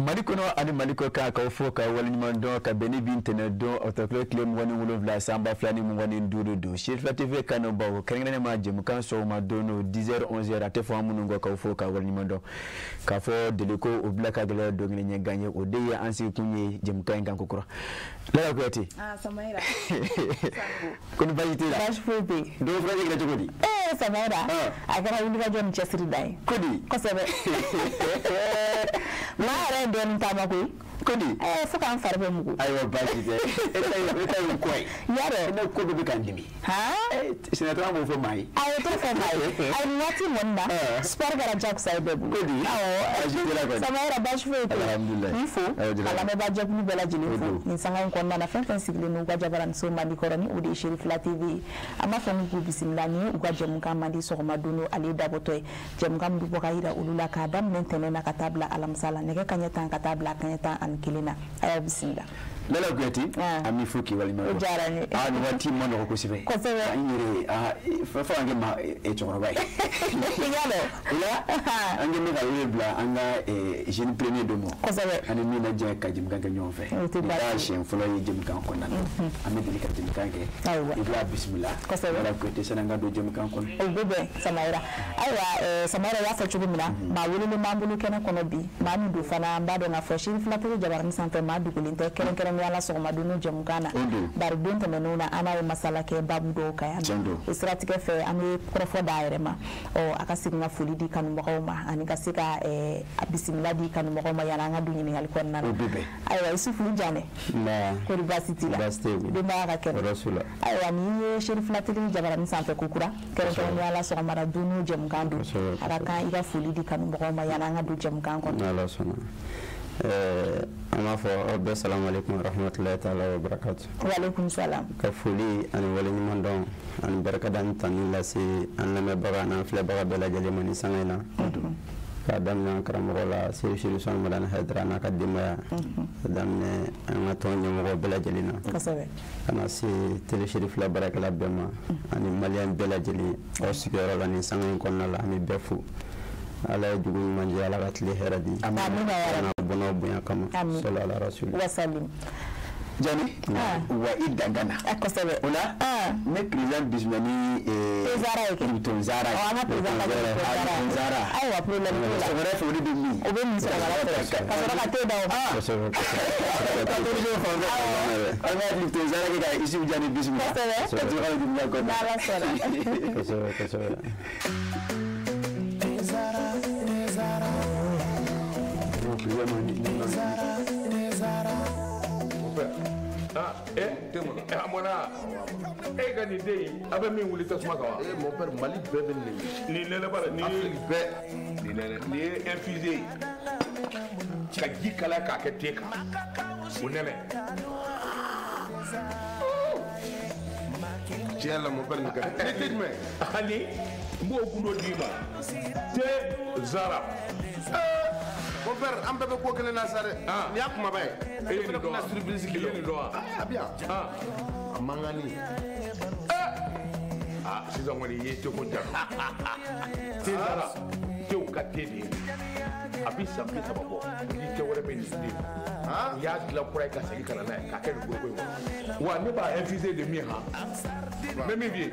Mali kɔnɔ ani Mali kɔ kan k'aw fo ka waleɲuman dɔn ka bɛn ni bi ntɛnɛn don octobre tile 27 san 2025 don Cherifila TV kanubaw kɛrɛnkɛrɛnnen ma jɛmukan sɔgɔma don don 10h 11h a tɛ fɔ an minnu kɔ k'aw fo ka waleɲuman dɔn k'a fɔ deliko o bila ka gɛlɛn don kelen ɲɛ gan ye o de ye an sigikun ye jɛmukan in kan kokura. Lala Kuyate. Ah Samayira. Ko ni baasi t'i la? Baasi foyi tɛ yen. Don furakɛ kɛra cogo di? Ee Samayira. A kɛra wulikajɔ ni cɛsiri dan ye. Ko di? Kosɛbɛ. Maa yɛrɛ ye dɔɔnin taama koyi. Ko di? Fo k'an fari bɛ mugu. Ayiwa baasi tɛ. E ta ye kɔ ye. Yarɔ. Ne ko bɛɛ bɛ k'an dimi. Han? Sinatɔra b'o fɔ maa ye. Ayi o t'o fɔ maa ye. Ayi nin waati kɔni na. Sport kɛra jagosa ye bɛɛ bolo. Ko di? Awɔ. Baasi t'i la kɔni. Samayira baasi foyi tɛ yen. Alhamdulilayi. K'i fo. Ka lamɛnbaa jɛkulu bɛɛ lajɛlen fo. Nin sanga in kɔnɔna na fɛn fɛn sigilen don u ka jabaraninso mandi kɔrɔ ni o de ye Cherifila TV ye. An b'a fɔ k'u bisimila ni ye u ka jɛmukan mandi sɔgɔma don ale dabɔtɔ ye. Jɛmukan min bɛ bɔ ka yira olu la k'a daminɛ ntɛnɛn na ka taa bila alamisa la nɛgɛ kanɲɛ 10 ka taa bila kanɲɛ 11 na. A y'a bisimila. Lala Kuyate, an b'i fo k'i waleɲuman dɔn. O diyara n ye. Aa nin waati ma nɔgɔ kosɛbɛ. Kosɛbɛ. An yɛrɛ fo an kɛ ma cɛkɔrɔba ye. I y'a dɔn. O la an kɛlen bɛ ka wele bila an ka jeune premier dɔ ma. Kosɛbɛ. An ni min na jɛ ka jɛmukan kɛ ɲɔgɔn fɛ. O tɛ baasi ye. Nin y'a siɲɛ fɔlɔ ye jɛmukan kɔnɔna na. An bɛ deli ka jɛmukan kɛ. Ayiwa. I b'a bisimila. Kosɛbɛ. Lala Kuyate sani an ka don jɛmukan kɔnɔ. O bɛ bɛn Samayira. Ayiwa Samayira y'a fɔ cogo min na maa welelen b'an bolo kɛnɛ kɔnɔ bi maa min don fana an b'a dɔn k'a fɔ Cherifila TV jabaranin sanfɛ maa dogolen tɛ kɛrɛnkɛrɛnnenya la sɔgɔma don jɛmukan na. Bari don tɛmɛnenw na an n'a ye masala kɛ baabu dɔw kan yan. O siratigɛ fɛ an bɛ kɔrɔfɔ d'a yɛrɛ ma. Ɔ a ka segin ka foli di kanubagaw ma ani ka se ka a bisimila di kanubagaw ma yanni an ka don ɲininkali kɔnɔna na. Ayiwa Isufu i Janɛ. Kɔri baasi t'i la? Baasi tɛ yen. Denbaya ka kɛnɛ? Tɔɔrɔ s'u la. Ayiwa nin ye Cherifila TV jabaranin sanfɛ ko kura kɛrɛnkɛrɛnnenya la sɔgɔmada don jɛmukan don. A ka kan i ka foli di kanubagaw ma yanni an ka don jɛmukan kɔnɔ. N'Ala sɔnna. An b'a fɔ aw bɛɛ salamu aleykum wa rahmatulahi taala wa barakatu. Wa aleykum salam. Ka foli ani waleɲuman dɔn ani barikada ni tanuni lase an lamɛnbaga n'an filɛbaga bɛɛ lajɛlen ma nin sanga in na. K'a daminɛ an karamɔgɔ la Seyidu Sanu Madani Hayidara n'a ka denbaya. K'a daminɛ an ka tɔn ɲɛmɔgɔ bɛɛ lajɛlen na. Kosɛbɛ. Ka na se Télé Cherifila baarakɛla bɛɛ ma ani maliyɛn bɛɛ lajɛlen aw sigiyɔrɔ la nin sanga in kɔnɔna la an bɛ bɛɛ fo. Ala ye dugu ɲuman jɛ Ala ka tile hɛrɛ di. Amina ya Rabbi. Bɔnnaw bonya kama. Amin. Sɔlɔ ala rasuli. Wasalim. Jani. Wa i dangana. Kosɛbɛ. O la. Ne président bisimila ni. Zara ye kɛ. Lipton Zara ye. Ɔ an ka président ka Lipton Zara. Ayiwa problème t'o la. Sɔgɔmada fɛ o de bɛ min. O bɛ min sɔgɔmada fɛ. Ka sɔrɔ ka te da o ma. Kosɛbɛ kosɛbɛ. Ka to de fan fɛ. An ka Lipton Zara kɛ ka Isufu Jani bisimila. Kosɛbɛ. Ka to ka jumɛn kɔnɔ. N'Ala sɔnna. Kosɛbɛ kosɛbɛ. E ka nin den in a bɛ min wuli tasuma kan wa. Mon père Mali bɛɛ bɛ nin ye. Nin nɛnɛ b'a la nin ye Afrique bɛɛ. Nin nɛnɛ nin ye infusé ye ka ji kalaya k'a kɛ te kan o nɛnɛ. Tiɲɛ la mon père nin ka di. Ni te jumɛn? Ani n b'o gundo d'i ma te Zara. Mon père an bɛɛ bɛ ko kelen na sa dɛ. Nin y'a kumaba ye. E ye nin dɔn wa? Surprise I ye nin dɔn wa? A bɛ yan. A mankanni. Aa sisan kɔni i ye teko jaabi. Te Zara tew ka te de ye. A bi san 30 bɔ ni te wɛrɛ bɛ nin den. U y'a dilan kura ye ka segin ka na n'a ye k'a kɛ nin foroko in kɔnɔ. Wa ne b'a infusé de min han. N bɛ min f'i ye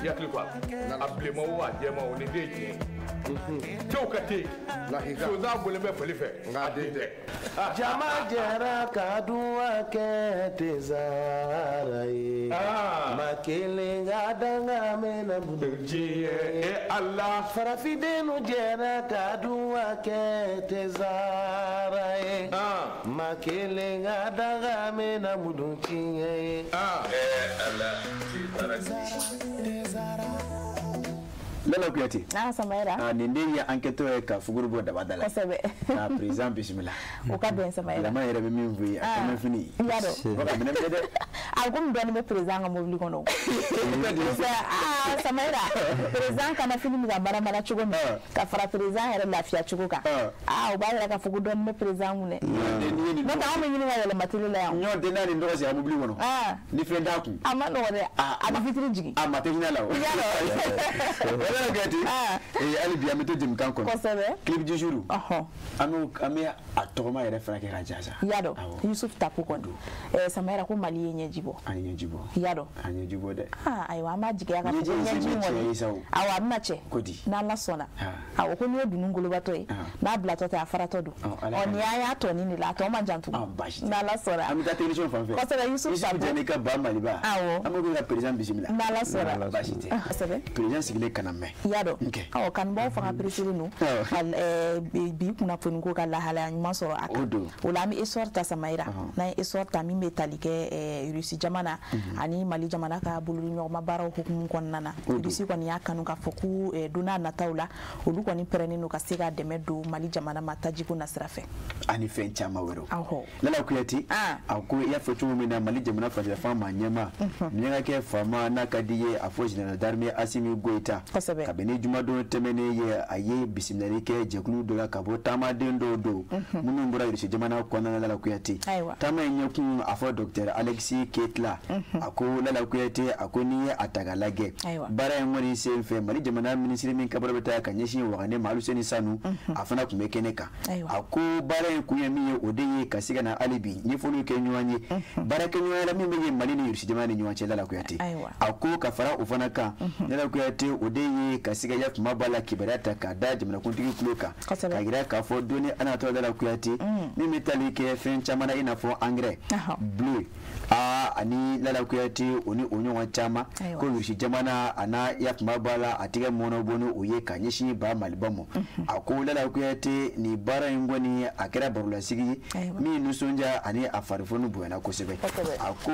i hakili to a la. A bilenman o a jɛman o nin den ye tiɲɛ ye. Tew ka te. Sonsan bɔlen bɛ fali fɛ. Nka a den tɛ. Jama jɛra ka duwa kɛ te Zara ye. Maa kelen ka danga mɛnna diɲɛ e Ala. Farafindenw jɛra ka duwa kɛ te Zara ye. Maa kelen ka danga mɛnna mudun tiɲɛ ye. Ala te Zara. Lala Kuyate. Ah Samayira. Ah nin den ye enquête ye ka fuguru bɔ daba da la. Kosɛbɛ. Ka président bisimila. O ka bɛn Samayira. Lama yɛrɛ bɛ min f'i ye a kɛmɛ fini. I y'a dɔn. O ka minɛ minɛ dɛ. A komi dɔɔnin bɛ président ka mobili kɔnɔ. Ah Samayira président kana fini bɛ ka mara cogo min ka fara président yɛrɛ lafiya cogo kan. Ah o b'a yira k'a fɔ ko dɔɔnin bɛ président kun dɛ. N'o tɛ anw bɛ ɲini ka yɛlɛma télé la yan. Ɲɔ den n'a ni dɔgɔ sigi a mobili kɔnɔ. Ni fɛn t'a kun. A ma nɔgɔ dɛ. A bɛ vitre jigin. A ma tɛ hinɛ la o. I y'a dɔn. Lala Kuyate. Hali bi an bɛ to jɛmukan kɔnɔ. Kosɛbɛ. Clip du jour. An bɛ a tɔgɔma yɛrɛ fana kɛ ka ja sa. I y'a dɔn Yusuf Tapo kɔni. Samayira ko Mali ye ɲɛji bɔ. An ye ɲɛji bɔ. I y'a dɔn. An ye ɲɛji bɔ dɛ. Ayiwa an b'a jigiya k'a fɔ ko ɲɛji in kɔni. Awɔ a bɛna cɛ. Ko di. N'Ala sɔnna. Awɔ ko n'i ye dunun golobatɔ ye. N'a bilatɔ tɛ a faratɔ don. Ɔ nin y'an y'a tɔnin de la a tɔ man jan tugun. N'Ala sɔnna. An bɛ taa technicien fan fɛ. Kosɛbɛ Yusuf Tapo. Yusuf Jane ka ba Maliba. Awɔ. An bɛ ka président bisimila. N'Ala sɔnna. Baasi tɛ. Kosɛbɛ. Président sigilen kana mɛn. I y'a dɔn. Awɔ kanubaw fanga pereselen don. Ka bi kunnafoni ko ka lahalaya ɲuman sɔrɔ a kan. O la an bɛ essor ta Samayira. N'an ye essor ta min bɛ tali kɛ Russie jamana ani Mali jamana ka bolodiɲɔgɔnma baaraw hukumu kɔnɔna na. Russie kɔni y'a kanu k'a fɔ ko don n'a nataw la olu kɔni pɛrɛnnen don ka se ka dɛmɛ don Mali jamana ma tajiko nasira fɛ. Ani fɛn caman wɛrɛw. Awɔ. Lala Kuyate. A ko i y'a fɔ cogo min na Mali jamana fajafan maa ɲɛmaa. Min ka kɛ faama n'a ka di ye a fɔ général d'armée Assimi Goïta. Kosɛbɛ. Kabini jumadon tɛmɛnen ye a ye bisimilali kɛ jɛkulu dɔ la ka bɔ taamaden dɔw don minnu bɔra Russie jamana kɔnɔna na Lala Kuyate. Taama in ɲɛkun a fɔ docteur Alexis Ketla. A ko Lala Kuyate a ko n'i ye a ta k'a lajɛ. Baara in kɔni sen fɛ Mali jamana minisiri min ka baara bɛ taa ka ɲɛsin Wagane ma Aluseni Sanu a fana tun bɛ kɛnɛ kan. A ko baara in kun ye min ye o de ye ka se ka na hali bi ɲɛfɔliw kɛ ɲɔgɔn ye. Baarakɛɲɔgɔnya la min bɛ ye Mali ni Russie jamana ni ɲɔgɔn cɛ Lala Kuyate. A ko ka fara o fana kan Lala Kuyate o de ye ka se ka yakuma ba la kibaruya ta k'a da jamanakuntigi tulo kan. Ka yira k'a fɔ don ni an natɔ Lala Kuyate min bɛ tali kɛ fɛn caman na i n'a fɔ engrais bleu ani Lala Kuyate o ni o ɲɔgɔn caman ko Russie jamana a n'a yakuma ba la a tɛgɛ mɔnɔ bɔ ni o ye ka ɲɛsin ba Maliba ma. A ko Lala Kuyate nin baara in kɔni a kɛra barolasigi ye min nisɔndiya ani a farifoni bonyana kosɛbɛ. A ko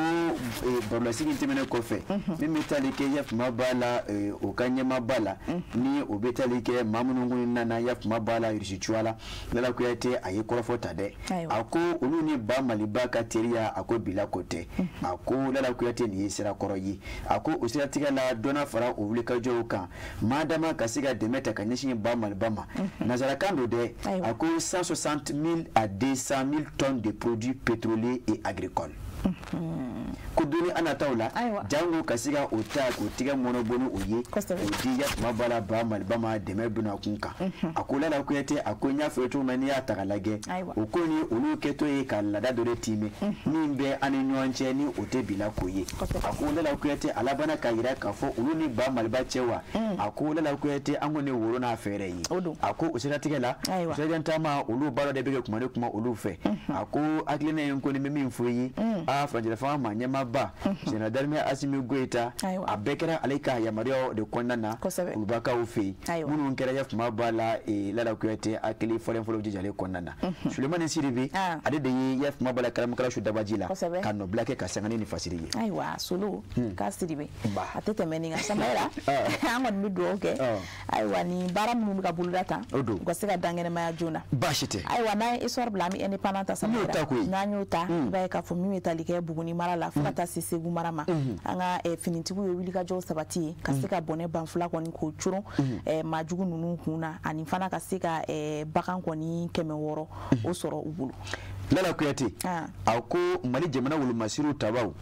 barolasigi in tɛmɛnen kɔfɛ min bɛ tali kɛ yakuma ba la o ka ɲɛmaaba la ni o bɛ tali kɛ maa minnu kɔni nana yakuma ba la Russie cuwa la Lala Kuyate a ye kɔrɔfɔ ta dɛ. A ko olu ni ba Maliba ka teriya a ko bila ko tɛ. A ko Lala Kuyate nin ye sira kɔrɔ ye. A ko o siratigɛ la dɔ na fara o wulikajɔw kan maa dama ka se ka dɛmɛ ta ka ɲɛsin ba Maliba ma. Nanzarakan don dɛ. A ko 160 000 à 200 000 tonnes de produits pétroliers et agricoles. Ko doni an nataw la jango ka se ka o ta k'o tigɛ mɔnɔ bɔ ni o ye o di yakuma ba la ba Maliba ma dɛmɛ bɛna kun kan. A ko Lala Kuyate a ko n y'a fɔ ye cogo min n'i y'a ta k'a lajɛ o ko ni olu kɛtɔ ye ka laada dɔ de tiimɛ min bɛ an ni ɲɔgɔn cɛ ni o tɛ bila ko ye. A ko Lala Kuyate a labanna k'a yira k'a fɔ olu ni ba Maliba cɛ wa. A ko Lala Kuyate an kɔni woro n'a fɛɛrɛ ye. A ko o siratigɛ la o siratigɛ taama olu baara de bɛ kɛ kuma ni kuma olu fɛ. A ko hakilina in kɔni bɛ min fɔ i ye a furancɛla fanga maa ɲɛmaaba général d'armée Assimi Goïta a bɛɛ kɛra ale ka yamaruyaw de kɔnɔna na Kulubakaw fɛ yen minnu kɛra yakuma ba la Lala Kuyate hakili fɔlen fɔlɔ jijalen kɔnɔna na. Sulemani Sidibe ale de ye yakuma ba la karamɔgɔ su dabaji la ka nɔbila kɛ ka sanga ni fasiri ye. Ayiwa Solo k'a Sidibe a tɛ tɛmɛ nin kan Samayira. An kɔni bɛ dugawu kɛ ayiwa nin baara minnu bɛ ka boloda tan u ka se ka dankɛnɛmaya joona. Baasi tɛ. Ayiwa n'an ye essor bila an bɛ indépendant ta Samayira. N'an y'o ta i b'a ye k'a fɔ min bɛ tali kɛ Buguni mara la fo ka taa se Segu mara ma. An ka finitigiw ye wulikajɔw sabati ye ka se ka bɔnɛ banfula kɔni k'o coron maajugu ninnu kun na ani fana ka se ka bagan kɔni 600 o sɔrɔ u bolo. Lala Kuyate a ko Mali jamana wolomasiriw tabaw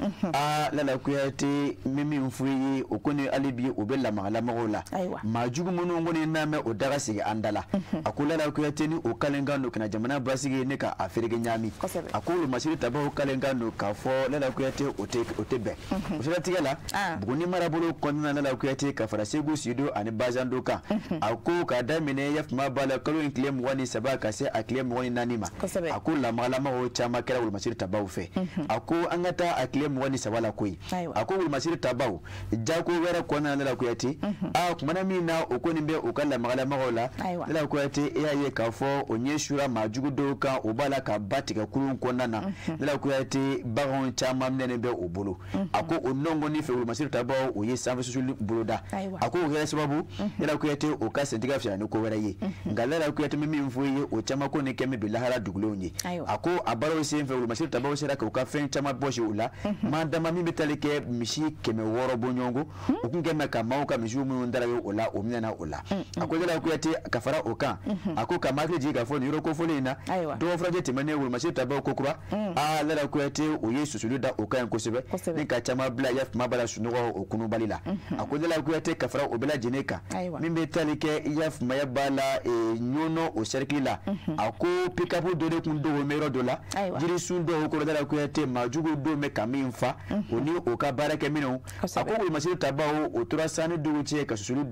Lala Kuyate n bɛ min fɔ i ye o kɔni hali bi o bɛ lamaga-lamagaw la maa jugu minnu kɔni n'a mɛn o daga sigi an da la. A ko Lala Kuyate ni o kalenkan don kana jamana basigi ne ka a fereke ɲaami. A ko wolomasiri tabaw kalenkan don k'a fɔ Lala Kuyate o tɛ bɛn. O siratigɛ la Buguni marabolo kɔnɔna Lala Kuyate ka fara Segu Sido ani Bazando kan. A ko k'a daminɛ yakuma ba la kalo in tile 23 ka se a tile 24 ma. A ko lamaga lamagalamaw caman kɛra wolomasiri tabaw fɛ. A ko an ka taa a tile 23 la koyi. A ko wolomasiri tabaw jako wɛrɛ kɔnɔna na Lala Kuyate, a kumana min na o kɔni bɛ u ka lamagalamaw la. Lala Kuyate, e y'a ye k'a fɔ o ɲɛ sura maajugu dɔw kan, o b'a la ka ba tigɛ kurun kɔnɔna na. Lala Kuyate, baganw caman minɛnen bɛ o bolo. A ko o nɔngɔnni fɛ wolomasiri tabaw o ye sanfɛ susuli boloda. A ko o kɛra sababu Lala Kuyate o ka sentigɛ fisaya ni ko wɛrɛ ye. Nka Lala Kuyate bɛ min fɔ i ye, o caman ko nin kɛmɛ bi lahara dugulenw ye. A ko a baaraw sen fɛ wolomasiri tabaw sera k'u ka fɛn caman bɔsi u la. Maa dama min bɛ tali kɛ misi 600 bɔɲɔgɔnko, o kun kɛmɛ ka maaw ka misiw minnu dara ye o la, o minɛna o la. A ko Lala Kuyate ka fara o kan, a ko ka maa hakili jigin k'a fɔ nin yɔrɔ kofɔlen in na, dɔgɔ furajɛ tɛmɛnen wolomasiri tabaw ko kura, aa Lala Kuyate o ye susuli da o kan kosɛbɛ ni ka caman bila ya kuma bala sunɔgɔ o kunubali la. A ko Lala Kuyate ka fara o bɛɛ lajɛlen kan, min bɛ tali kɛ i ya fumaya b'a la ɲɔnɔ o cercle la. A ko pick-up dɔ de kun dogo bɛ yɔrɔ dɔ la, jirisun dɔw kɔrɔ. Lala Kuyate, maajugu dɔw bɛ ka min fa o ni o ka baarakɛminɛnw. A ko wolomasiri tabaw o tora sanni dugu cɛ ka susuli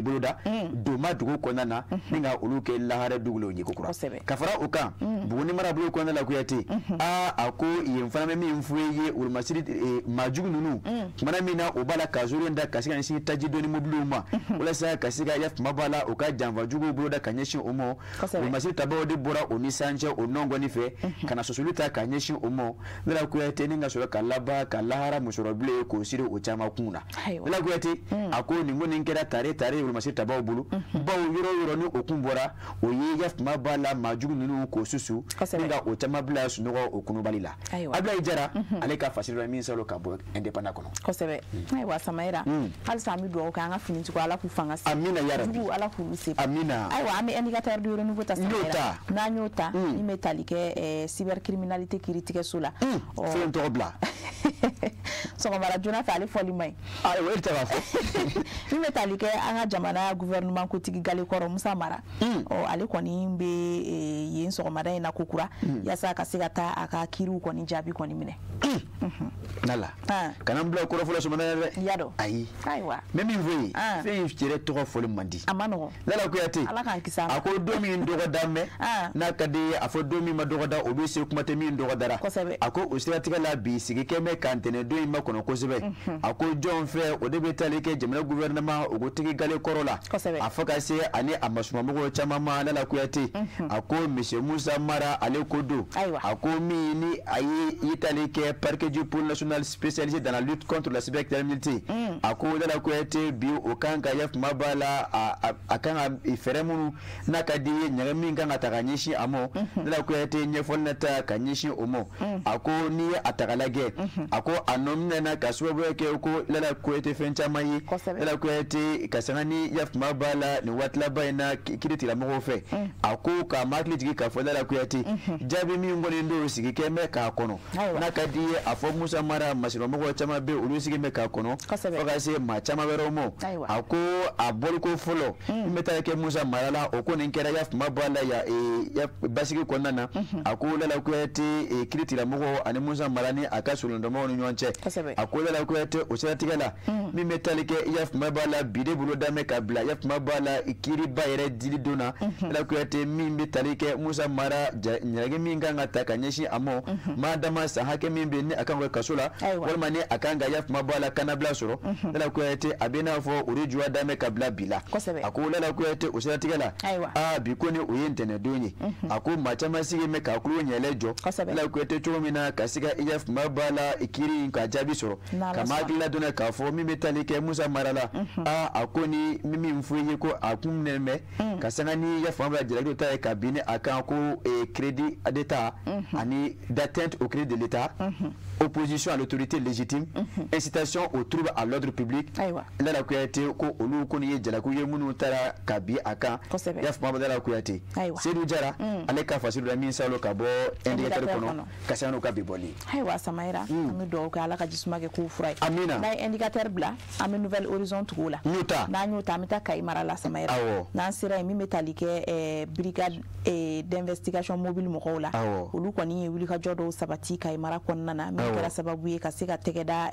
boloda doma dugu kɔnɔna na ni ka olu kɛ lahara dugulenw ye kokura. Ka fara o kan, Buguni marabolo kɔnɔna la Kuyate, aa a ko yen fana bɛ min fɔ i ye, wolomasiri maajugu ninnu kumana min na o b'a la ka zoron da ka se ka ɲɛsin taji dɔɔni mobiliw ma, walasa ka se ka ya kuma b'a la o ka janfajuguw boloda ka ɲɛsin o ma. Wolomasiri tabaw de bɔra o ni san cɛ o nɔngɔnni fɛ ka na susuli ta ka ɲɛsin o ma. Lala Kuyate ni ka sɔrɔ ka laban ka lahara musɔrɔbilen k'o siri o caman kun na. Lala Kuyate, a ko nin ko nin kɛra tare tare wolomasiri tabaw bolo, bawo yɔrɔ o yɔrɔ ni o kun bɔra o ye ya kuma b'a la maajugu ninnu k'o susu ni ka o caman bila sunɔgɔ o kunubali la. Abulayi Jara ale ka fasiri la min salo ka bɔ indépendant kɔnɔ. Kosɛbɛ. Ayiwa Samayira, halisa an bɛ dugawu kɛ an ka finitigiw, Ala k'u fanga se. Amina ya rabi. Jugu Ala k'olu se. Amina. Ayiwa an bɛ indicateur du renouveau ta Samayira. N'an y'o ta, min bɛ tali kɛ cybercriminalité kiiritigɛso la. Fɛn tɔgɔ bila. Sɔgɔmada joona fɛ ale fɔli man ɲi. Ayiwa e tɛ k'a fɔ. Min bɛ tali kɛ an ka jamana gouvernement kotigi gale kɔrɔ Musa Mara. Ɔ ale kɔni bɛ yen sɔgɔmada in na kokura, yaasa ka se ka taa a ka kiiriw kɔni jaabi kɔni minɛ. Nala. Kana n bila kɔrɔ fɔlɔ sɔgɔmada in dɛ. I y'a dɔn. Ayi. Ayiwa. N bɛ min fɔ ye, fɛn in yɛrɛ tɔgɔ fɔli man di. A ma nɔgɔn. Lala Kuyate. Ala k'an kisi a ma. A ko don min dɔgɔda mɛn, n'a ka di ye a fɔ don min ma dɔgɔda, o bɛ se kuma tɛ min dɔgɔdara. Kosɛbɛ. A ko o siratigɛ la bi sigi kɛ bɛ ka ntɛnɛn don in makɔnɔ kosɛbɛ. A ko jɔn fɛ o de bɛ tali kɛ jamana gouvernement o ko tigi gale kɔrɔ la. A fɔ ka se ani a masumamɔgɔw caman ma. Lala Kuyate, a ko monsieur Musa Mara ale ko don. A ko min ni a ye tali kɛ parquet du pôle national spécialisé dans la lutte contre la cybercriminalité. A ko Lala Kuyate bi o kan ka ya kuma b'a la, a kan ka fɛɛrɛ minnu n'a ka di ye ɲaga min kan ka ta ka ɲɛsin a ma. Lala Kuyate ɲɛfɔli na ta ka ɲɛsin o ma. A ko n'i ye a ta k'a lajɛ, a ko a nɔ minɛna ka sababuya kɛ ko Lala Kuyate fɛn caman ye. Lala Kuyate ka sanga ni ya kuma b'a la nin waati laban in na kiiri tigilamɔgɔw fɛ. A ko k'a ma hakili jigin k'a fɔ Lala Kuyate jaabi min kɔni don sigi kɛ bɛ k'a kɔnɔ, n'a ka di ye a fɔ Musa Mara masirɔmɔgɔw caman bɛ olu sigi bɛ k'a kɔnɔ fo ka se maa caman wɛrɛw ma. A ko a bɔliko fɔlɔ min bɛ taa kɛ Musa Mara la, o ko nin kɛra ya kuma b'a la ya basigi kɔnɔna na. A ko Lala Kuyate kiiri tigilamɔgɔw ani Musa Mara ni a ka solondɔnmɔgɔw ni ɲɔgɔn cɛ. A ko Lala Kuyate o siratigɛ la min bɛ tali kɛ ya kuma b'a la bi de bolo da mɛ ka bila ya kuma b'a la kiiriba yɛrɛ dili don na. Lala Kuyate min bɛ tali kɛ Musa Mara ɲangi min kan ka ta ka ɲɛsin a ma, maa dama san hakɛ min bɛ ni a kan ka kaso la, walima ni a kan ka ya kuma b'a la kannabila sɔrɔ. Lala Kuyate a bɛ n'a fɔ o de juwa da mɛ ka bila bi la. A ko Lala Kuyate o siratigɛ la, aa bi ko ni o ye ntɛnɛndon ye. A ko maa caman sigi bɛ ka kulo ɲɛlɛ jɔ Lala Kuyate cogo min na ka se ka ya kuma b'a la kiiri in ka jaabi sɔrɔ, ka maa hakili ladɔnna k'a fɔ min bɛ tali kɛ Musa Mara la. Aa a ko ni min fɔ i ye ko a kun minɛ bɛ ka sanga ni ya fan bila jalaki ta ye ka bin a kan ko crédit d'État ani d'atteinte au crédit de l'État, opposition à l'autorité légitime, incitation au trouble à l'ordre public. Lala Kuyate ko olu kɔni ye jalakiw ye minnu taara ka bin a kan ya fan bila Lala Kuyate. Seydou Jara ale ka fasiri la min salo ka bɔ indicateur kɔnɔ ka se n'o ka bi bɔli. Ayiwa Samayira, an bɛ dugawu dugawu kɛ Ala ka jisuma kɛ k'u fura ye. Amina. N'a ye indicateur bila, an bɛ Nouvel Horizon tugu o la. N y'o ta. N'an y'o ta, an bɛ taa Kayi mara la Samayɛrɛ. Awɔ. N'an sera yen, min bɛ tali kɛ brigade d'investigation mobile mɔgɔw la. Awɔ. Olu kɔni ye wulikajɔ dɔw sabati Kayi mara kɔnɔna na, min kɛra sababu ye ka se ka tɛgɛ da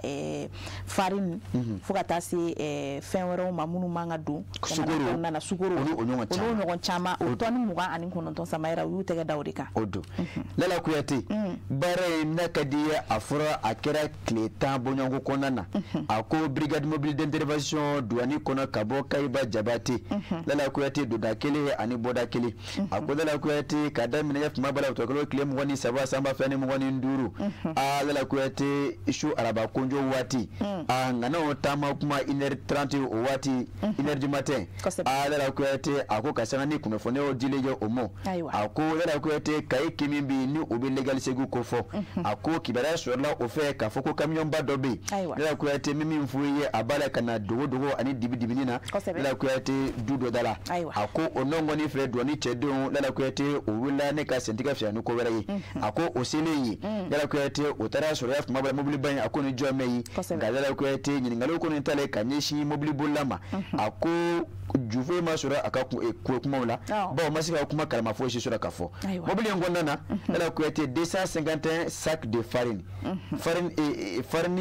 farine fo ka taa se fɛn wɛrɛw ma minnu man ka don jamana kɔnɔna na, sukaro olu ɲɔgɔn caman, o tɔni 29 Samayɛrɛ, u y'u tɛgɛ da o de kan. O don Lala Kuyate, baara in n'a ka di ye, a fɔra a kɛra tile 10 bɔɲɔgɔnko kɔnɔna na. A ko brigade mobile d'intervention douane kɔnɔ ka bɔ Kayiba Jabate, Lala Kuyate donda kelen ani bɔda kelen. A ko Lala Kuyate ka daminɛ tuma b'a la octobre kalo tile 23 san 2025, a Lala Kuyate su araba konjo waati, a ŋanaw taama kuma 1h30 o waati, 1h du matin. A Lala Kuyate a ko ka sanga ni kunnafoniyaw dilen ye o ma. A ko Lala Kuyate Kayi kimi bi ni o bɛ légal segu ko fɔ. A ko kibaruya sɔrɔla o fɛ k'a fɔ ko kamiyɔnba dɔ bɛ yen, Lala Kuyate min f'u ye a b'a la ka na dogo dogo ani dibi dibini na, Lala Kuyate du dɔ da la. A ko o nɔngɔni fɛ dɔɔni cɛdenw, Lala Kuyate o wulila ne ka sentigɛ fiyɛ ni ko wɛrɛ ye. A ko o selen ye, Lala Kuyate o taara sɔrɔ ya kuma bɛɛ mobiliba in a ko ni jɔn mɛ ye. Nka Lala Kuyate ɲininkaliw kɔni talen ka ɲɛsin mobilibolila ma, a ko ju foyi ma sɔrɔ a ka kumaw la, bawo ma se ka kuma kalama foyi si sɔrɔ ka fɔ. Mobili in kɔnɔna na, Lala Kuyate 251 sacs de farine, farine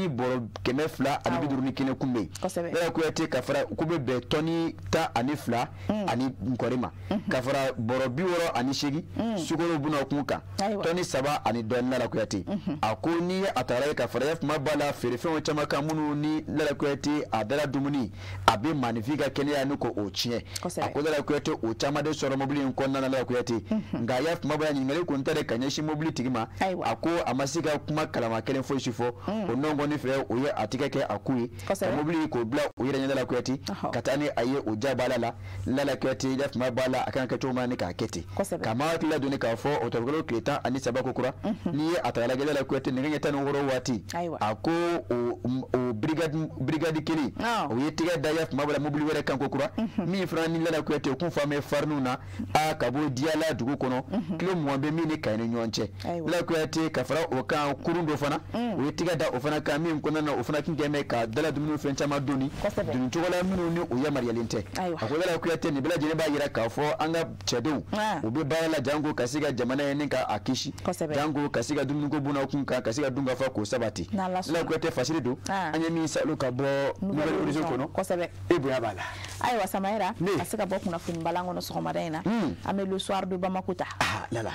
bɔrɔ 251 kun bɛ yen. Lala Kuyate ka fara ko bɛ bɛn tɔni 12 ani nkɔri ma, ka fara bɔrɔ 68 sukaro buna kun kan, tɔni 3 ani dɔɔni. Lala Kuyate a ko n'i ye a taara ye ka fara kuma b'a la feerefɛnw caman kan minnu ni Lala Kuyate a dala dumuni a bɛ maaninfin ka kɛnɛya ni ko o tiɲɛ. A ko Lala Kuyate o caman de sɔrɔ mobili in kɔnɔna na Lala Kuyate. Nka ya kuma b'a la ɲininkali kun tɛ ka ɲɛsin mobili tigi ma, a ko a ma se ka kuma kalama kelen foyi si fɔ. O nɔngɔni fɛ o ye a tigɛ kɛ a ku ye ka mobili k'o bila o yɛrɛ ɲɛ Lala Kuyate ka taa ni a ye o ja b'a la. Lala Kuyate ya kuma b'a la a kan ka kɛ cogo min na ni k'a kɛ ten. Ka maa hakili ladonni k'a fɔ octobre kalo tile 13 ko kura, n'i ye a ta lajɛ Lala Kuyate nɛgɛ ɲɛ 16 waati, a ko o brigade kelen o ye tigɛ da ya kuma b'a la mobili wɛrɛ kan ko kura, min fana ni Lala Kuyate o kun fa bɛ fariniw na a ka bɔ Diyala dugu kɔnɔ, kilo 20 bɛ min ni Kayi ni ɲɔgɔn cɛ. Lala Kuyate ka fara o kan kurun dɔ fana o ye tigɛ da o fana kan min kɔnɔna na o fana kun kɛn bɛ ka dala dumuni fɛn caman donni donni cogo la minnu ni o yamaruyalen tɛ. A ko Lala Kuyate nin bɛɛ lajɛlen b'a jira k'a fɔ an ka cɛdenw u bɛ baara la janko ka se ka jamana ye ni ka a kisi, janko ka se ka dumuniko bunna kun kan, ka se ka dunkafa k'o sabati. Lala Kuyate fasiri don an ye min salo ka bɔ Nouvel Horizon kɔnɔ, e bonya b'a la. Ayiwa Samayɛrɛ, ka se ka bɔ kunnafoni balan kɔnɔ sɔgɔmada in na, an bɛ Le Soir de Bamako ta. Lala,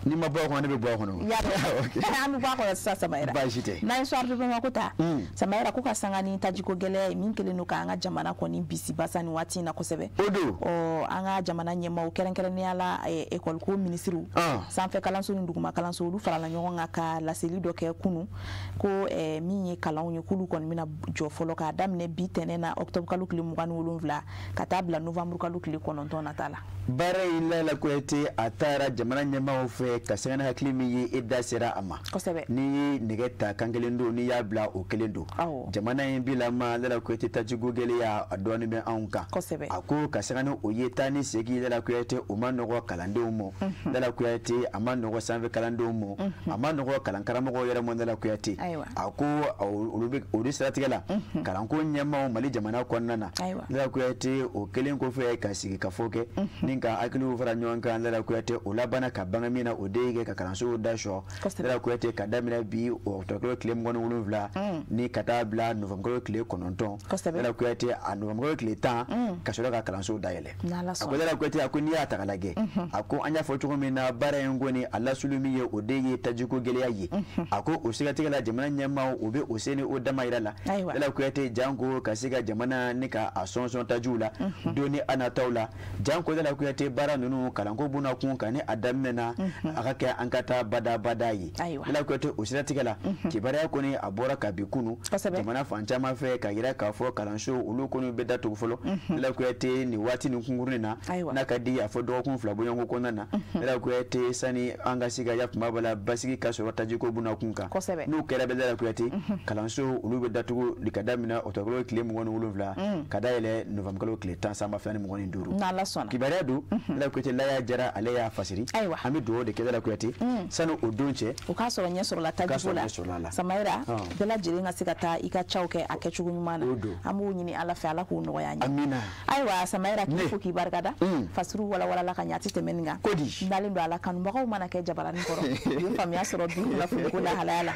n'i ma bɔ a kɔnɔ ne bɛ bɔ a kɔnɔ. An bɛ bɔ a kɔnɔ sisan Samayɛrɛ. Baasi tɛ. N'an ye Soir de Bamako ta, Samayɛrɛ ko ka sanga ni tajiko gɛlɛya ye min kɛlen don k'an ka jamana kɔni bisi basa nin waati in na kosɛbɛ. O don. Ɔ an ka jamana ɲɛmaaw kɛrɛnkɛrɛnnenya la école ko minisiriw, sanfɛ kalanso ni duguma kalanso, olu farala ɲɔgɔn kan ka laseli dɔ kɛ kunun ko min ye kalanw ye k'olu kɔni bɛna jɔ fɔlɔ k'a daminɛ bi tɛnɛn na octobre kalo tile 27 ka taa bila novembre kalo tile 9 nata la. Baara in Lala Kuyate a taara jamana ɲɛmaaw fɛ ka sanga ni hakili min ye e da sera a ma. N'i ye nɛgɛ ta kan kelen don, n'i y'a bila o kelen don. Jamana in bilama Lala Kuyate tajiko gɛlɛya a dɔɔnin bɛ anw kan. A ko ka sanga ni o ye taa ni segin Lala Kuyate o ma nɔgɔ kalandenw ma, Lala Kuyate a ma nɔgɔ sanfɛ kalandenw ma, a ma nɔgɔ kalankaramɔgɔw yɛrɛ ma Lala Kuyate. A ko olu bɛ o de siratigɛ la kalanko ɲɛmaaw Mali jamana kɔnɔna na, Lala Kuyate o kelen kɔfɛ ka sigi ka fɔ kɛ ni ka hakiliw fara ɲɔgɔn kan Lala Kuyate o labanna ka bange min na o de ye kɛ ka kalansow da sɔ Lala Kuyate ka daminɛ bi octobre kalo tile 27 ni ka taa bila novembre kalo tile 9, Lala Kuyate a novembre kalo tile 10 ka sɔrɔ ka kalansow dayɛlɛ. A ko Lala Kuyate a ko n'i y'a ta k'a lajɛ, a ko an y'a fɔ cogo min na baara in kɔni a lasulu min ye o de ye tajiko gɛlɛya ye. A ko o siratigɛ la jamana ɲɛmaaw o bɛ o se ni o dama yira la Lala Kuyate janko ka se ka jamana ni ka a sɔnsɔn tajiw la don ni a nataw la, janko Lala Kuyate baara ninnu kalanko bunna kun kan ni a daminɛ na a ka kɛ an ka taa badabada ye. Lala Kuyate o siratigɛ la kibaruya kɔni a bɔra ka bi kunu jamana fan caman fɛ ka yira k'a fɔ kalanso olu kɔni bɛ datugu fɔlɔ. Lala Kuyate nin waati nin kunkurunin na n'a ka di a fɔ dɔgɔkun 2 bɔɲɔgɔnko kɔnɔna na, Lala Kuyate sani an ka se ka ya kuma b'a la basigi ka sɔrɔ tajiko bunna kun kan, n'o kɛra bɛ Lala Kuyate kalanso olu bɛ datugu ka daminɛ octobre kalo tile 27 ka dayɛlɛ novembre kalo tile 10 san 2025. N'Ala sɔnna. Kibaruya don Lala Kuyate Laya Jara ale y'a fasiri. An bɛ dugawu de kɛ Lala Kuyate sani o don cɛ o k'a sɔrɔ ɲɛ sɔrɔla tajiko la. Samayira bɛɛ lajɛlen ka se ka taa i ka caw kɛ a kɛcogo ɲuman na an b'o ɲini Ala fɛ Ala k'o nɔgɔya an ye. Amina. Ayiwa Samayira k'i fo k'i barikada fasiriw walawalala ka ɲɛ a tɛ tɛmɛ nin kan. Kodi. N dalen don a la kanubagaw mana kɛ jabaranin kɔrɔ u ye faamuya sɔrɔ bi kunnafoni ko lahalaya la.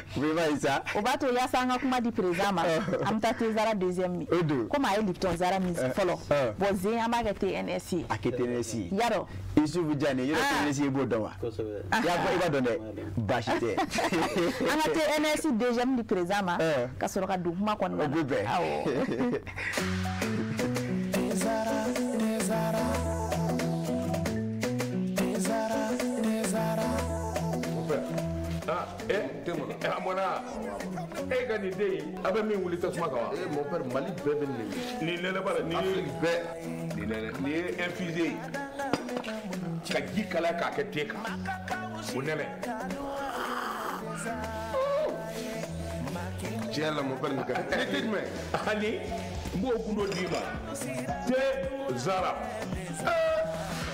O b'a to yaasa an ka kuma di président ma an bɛ taa Tezara deuxième min komi a ye Lipton Zara min fɔlɔ bon zen an b'a kɛ TNS ye. A kɛ TNS ye. Yarɔ. Isufu Jane yɔrɔ TNS i b'o dɔn wa? Kosɛbɛ. I b'a dɔn dɛ baasi tɛ. An ka TNS deuxième di président ma ka sɔrɔ ka don kuma kɔnɔna na. O bɛ bɛn. Awɔ. Tezara, Tezara, Tezara, Tezara. Ah, a mɔna e ka nin den in a bɛ min wuli tasuma kan wa? Mon père Mali bɛɛ bɛ nin nin nɛnɛ b'a la nin ye Afrique bɛɛ nin nɛnɛ nin ye infusé ye ka ji kalaya k'a kɛ te kan o nɛnɛ. Tiɲɛ la mon père nin ka di. Ni te jumɛn? Ani n b'o gundo d'i ma te Zara.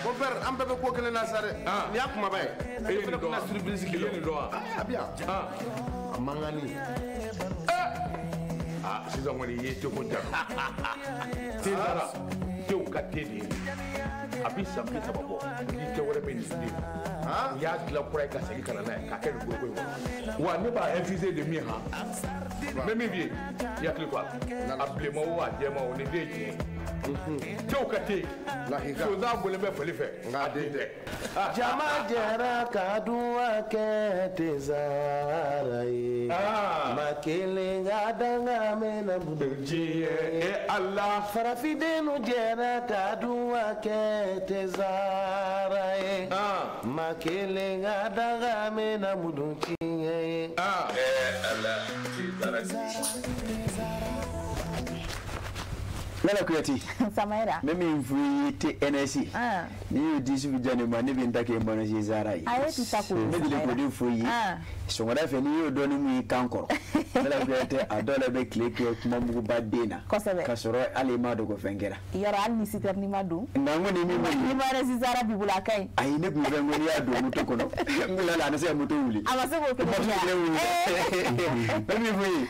Mon père an bɛɛ bɛ ko kelen na sa dɛ. Nin y'a kumaba ye. E ye nin dɔn wa? Surprise I ye nin dɔn wa? A bɛ yan. A mankanni. Ah sisan kɔni i ye teko ja. Te Zara tew ka te de ye. A bɛ san 30 bɔ ni te wɛrɛ bɛ nin den. U y'a dilan kura ye ka segin ka na n'a ye k'a kɛ nin foroko in kɔnɔ. Wa ne b'a infusé de min han. N bɛ min f'i ye i hakili to a la. A bilenman o a jɛman o nin den ye tiɲɛ ye. Tew ka te. Sonsan bɔlen bɛ fali fɛ. A den tɛ. Jama jɛra ka duwa kɛ Tezara ye. Maa kelen ka danga mɛnna Diɲɛ e Ala. Farafindenw jɛra ka duwa kɛ Tezara ye. Maa kelen ka danga mɛnna mudun tiɲɛ ye. Ala Tezara. Lala Kuyate. Samayira. N bɛ min f'i ye TNS. N'i y'o di Isufu Jane ma ne bɛ n ta kɛ Manager Zara ye. A ye k'i ta k'o di. Ne deli k'o de f'i ye. Sɔgɔmada fɛ n'i y'o dɔɔni mun y'i kan kɔrɔ. Lala Kuyate a dɔw la bɛ tile kɛ kumamuguba den na. Kosɛbɛ. Ka sɔrɔ hali i m'a dɔn ko fɛn kɛra. Yɔrɔ hali ni citerne ma don. Nka n ko ni min ma Ni Manager Zara b'i bolo a ka ɲi. Ayi ne tun bɛ fɛn ko n'i y'a don moto kɔnɔ. N ko lala a tɛ se ka moto wuli. A ma se k'o kelen kɛ. N bɛ min f'i ye.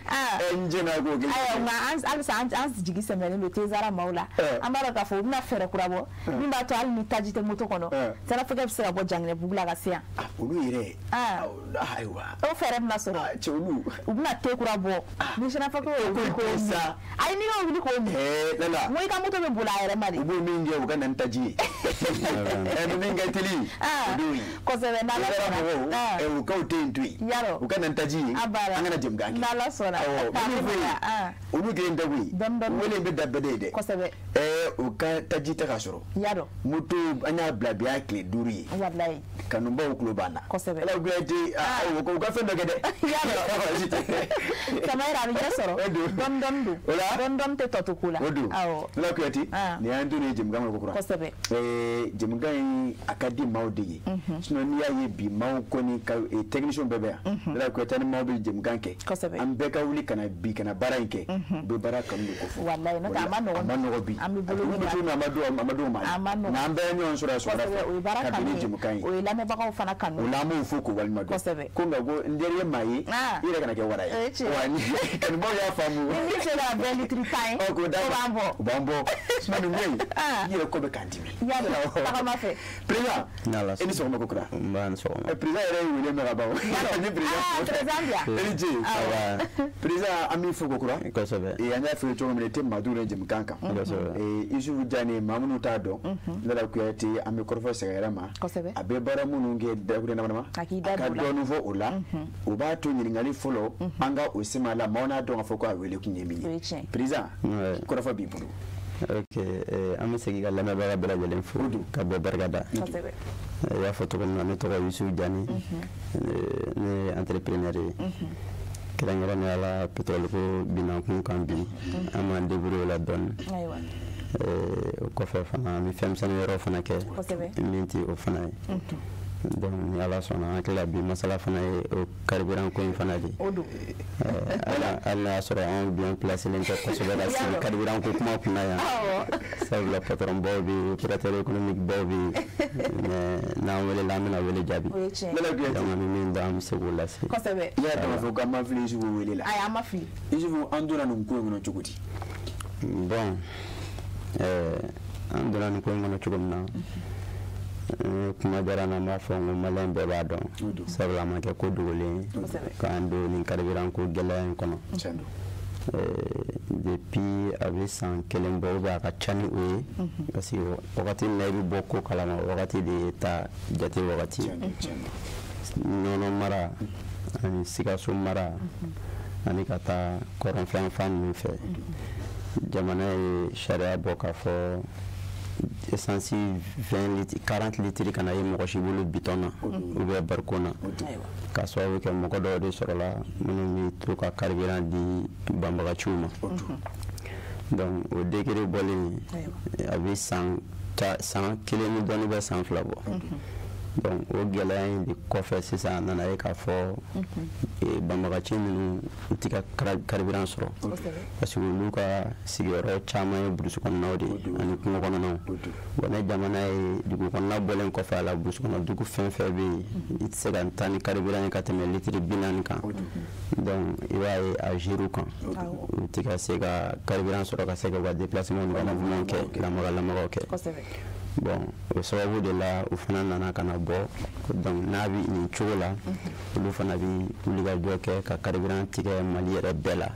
N jɛna k'o kɛ. Ayiwa nka halisa an jigi sɛmɛnen don Tezara maaw la. An b'a dɔn k'a fɔ u bɛna fɛɛrɛ kura bɔ min b'a to hali ni taji tɛ moto kɔnɔ sirafɛkɛ bɛ se ka bɔ Janginɛbugu la ka se yan. Olu yɛrɛ. Ayiwa. O fɛɛrɛ bɛna sɔrɔ. Cɛ olu. U bɛna te kura bɔ ni sirafɛkɛ y'o wuli k'o min. Ayi n'i y'o wuli k'o min. Lala. N ko i ka moto bɛ boli a yɛrɛ ma de. U b'o min kɛ u ka na ni taji ye. Min ka teli. O d'o ye. Kosɛbɛ n'Ala sɔnna. Mɔgɔw u k'aw te in to yen. Yarɔ. U ka na ni taji ye. A banna. An kana jɛmukan kɛ. N'Ala sɔnna. Awɔ min f'u ye. Olu kelen tɛ koyi. Dɔɔni dɔɔni. Wele bɛ da bɛɛ de ye dɛ. Kosɛbɛ. U ka taji tɛ ka sɔrɔ. Yarɔ. Moto an y'a bila bi y'a tile 5 ye. Walayi. Kanubaw tulo b'an na. Kosɛbɛ. Ala Kuyate u ka fɛn dɔ kɛ dɛ. Yarɔ. Samayira a bɛ ɲɛ sɔrɔ. Dɔɔni dɔɔni don. O la. Dɔɔni dɔɔni tɛ tɔ to ko la. O don. Awɔ. Ala Kuyate. Nin y'an donnen ye jɛmukan kɔnɔ kokura. Kosɛbɛ. Jɛmukan in a ka di maaw de ye. Sinon n'i y'a ye bi maaw kɔni ka technicien bɛɛ bɛ yan. Ala Kuyate ni maaw bɛ jɛmukan kɛ. Kosɛbɛ. An bɛɛ ka wuli ka na bi ka na baara in kɛ. U bɛ baara kanu de ko fɔ. Walayi n'o tɛ a ma nɔgɔn. A ma nɔgɔn bi. An bɛ bolo min na. A ma d'o ma. A ma nɔgɔn. Nka an bɛɛ ye ɲɔgɔn sɔrɔ yan sɔgɔmada fɛ. Kosɛbɛ o ye baara ka bɛn kanu ni jɛmukan ye. O ye lamɛnbagaw fana kanu. O la an b'o fo k'o waleɲuman dɔn. Kosɛbɛ. Ko nka ko n teri ye maa ye. I yɛrɛ kana kɛ wara ye. O ye tiɲɛ ye. Wa ni kanubaw y'a faamu. Ni min sera ka 20 litres tan ye. Ɔ k'o d'a O ma. b'an bɔ. O b'an bɔ. Sinon nin ko in. I yɛrɛ kɔ bɛ k'an dimi. Yarɔ tagama fɛ. Président. N'Ala E ni sɔgɔma ko kura. N ba ni sɔgɔma. Président yɛrɛ ye wele mɛn ka ban. Ni président. Président bi yan. E ni ce. Président an b'i fo ko kura. Kosɛbɛ. An y'a f'i ye cogo min na i tɛ maa duuru ye jɛmukan kan. Kosɛbɛ. Isufu Jane maa minnu t'a dɔn. Lala Kuyate an bɛ kɔrɔfɔ sɛgɛrɛ ma. Kosɛbɛ. A bɛ baara minnu kɛ dakuruɲɛ dama dama. A k'i da A ka don o la. dɔɔni fɔ o la. O b'a to ɲininkali fɔlɔ an ka o sema la maaw n'a dɔn k'a fɔ ko a wele kun ye min O ye. ye tiɲɛ ye. Président kɔrɔfɔ b'i bolo. Ok an bɛ segin ka lamɛnbaga bɛɛ lajɛlen fo ka bɛɛ barika da. Kosɛbɛ. I y'a fɔ cogo min na ne tɔgɔ Yusufu Jane. Ne ye entrepreneur ye. Kɛrɛnkɛrɛnnenya la pétrole ko binna kun kan bi an b'an débrouiller o la dɔɔni. Ayiwa. O kɔfɛ fana an bɛ fɛn misɛnnin wɛrɛw fana kɛ. Kosɛbɛ. Min tɛ o fana ye. Donc ni Ala sɔnna an hakili la bi masala fana ye o carburant ko in fana de ye. O don. Hali n'a y'a sɔrɔ anw bien placé len tɛ kosɛbɛ ka sigi carburant ko kuma kunna yan. Sabula patron baw bɛ yen, opérateur économique baw bɛ yen, mais n'an welela an bɛna wele jaabi. O ye tiɲɛ ye. Donc an bɛ min dɔn an bɛ se k'o lase. Kosɛbɛ. I y'a dɔn k'a fɔ k'an ma fili Yusufu wele la. Ayi, an ma fili. Yusufu, an donna nin ko in kɔnɔ cogo di? Bon, an donna nin ko in kɔnɔ cogo min na, kuma diyara n na, n b'a fɔ n ko maliyɛn bɛɛ b'a dɔn, sabula a ma kɛ ko dogolen ye k'an don nin carburant ko gɛlɛya in kɔnɔ. Depuis a bɛ san kelen bɔ ou bien a ka ca ni o ye, parce que wagati min na i bɛ bɔ ko kalama, wagati de ye ta jate wagati ye. Ɲɔnɔ mara ani Sikaso mara ani ka taa kɔrɔnfɛn fan ninnu fɛ, jamana ye sariya bɔ k'a fɔ essence 20 litres 40 litres kana ye mɔgɔ si bolo bitɔn na ou bien barikon na, k'a sababu kɛ mɔgɔ dɔw de sɔrɔla minnu bɛ to ka carburant di banbagaciw ma. Donc o décret bɔlen, a bɛ san kelen ni dɔɔni bɛ san 2 bɔ. Donc o gɛlɛya in de kɔfɛ sisan a nana ye k'a fɔ banbagaci ninnu u tɛ ka carburant sɔrɔ, parce que olu ka sigiyɔrɔ caman ye burusi kɔnɔnaw de ye ani kungo kɔnɔnaw. Bon, ne jamana ye dugu kɔnɔna bɔlen kɔfɛ a la, burusi kɔnɔ dugu fɛn fɛn bɛ yen, i tɛ se ka taa ni carburant ye ka tɛmɛ litiri 40 kan. Donc i b'a ye a géré kan, u tɛ ka se ka carburant sɔrɔ ka se ka u ka déplacement n'u ka mouvement kɛ, lamaga lamagaw kɛ. Bon, o sababu de la u fana nana ka na bɔ. Donc n'a bɛ nin cogo la, olu fana bɛ wulikajɔ kɛ ka carburant tigɛ Mali yɛrɛ bɛɛ la,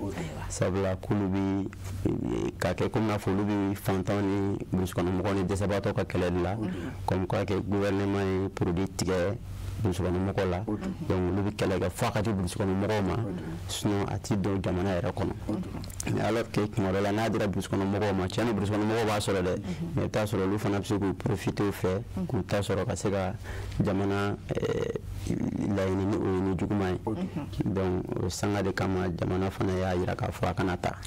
sabula k'olu bɛ k'a kɛ komi n'a fɔ olu bɛ fantanw ni burusikɔnɔmɔgɔw ni dɛsɛbaatɔw ka kɛlɛ de la, comme quoi que gouvernement ye produit tigɛ burusikɔnɔmɔgɔw la. Donc olu bɛ kɛlɛ kɛ fo a ka di burusikɔnɔmɔgɔw ma, sinon a ti don jamana yɛrɛ kɔnɔ. Mais alors que tuma dɔ la n'a dira burusikɔnɔmɔgɔw ma, tiɲɛ na burusikɔnɔmɔgɔw b'a sɔrɔ dɛ, mais i bɛ taa sɔrɔ olu fana bɛ se k'u profiter o fɛ k'u ta sɔrɔ ka se ka jamana laɲini ni o ye ni juguman ye. Donc o sanga de kama jamana fana y'a jira k'a fɔ a kana taa.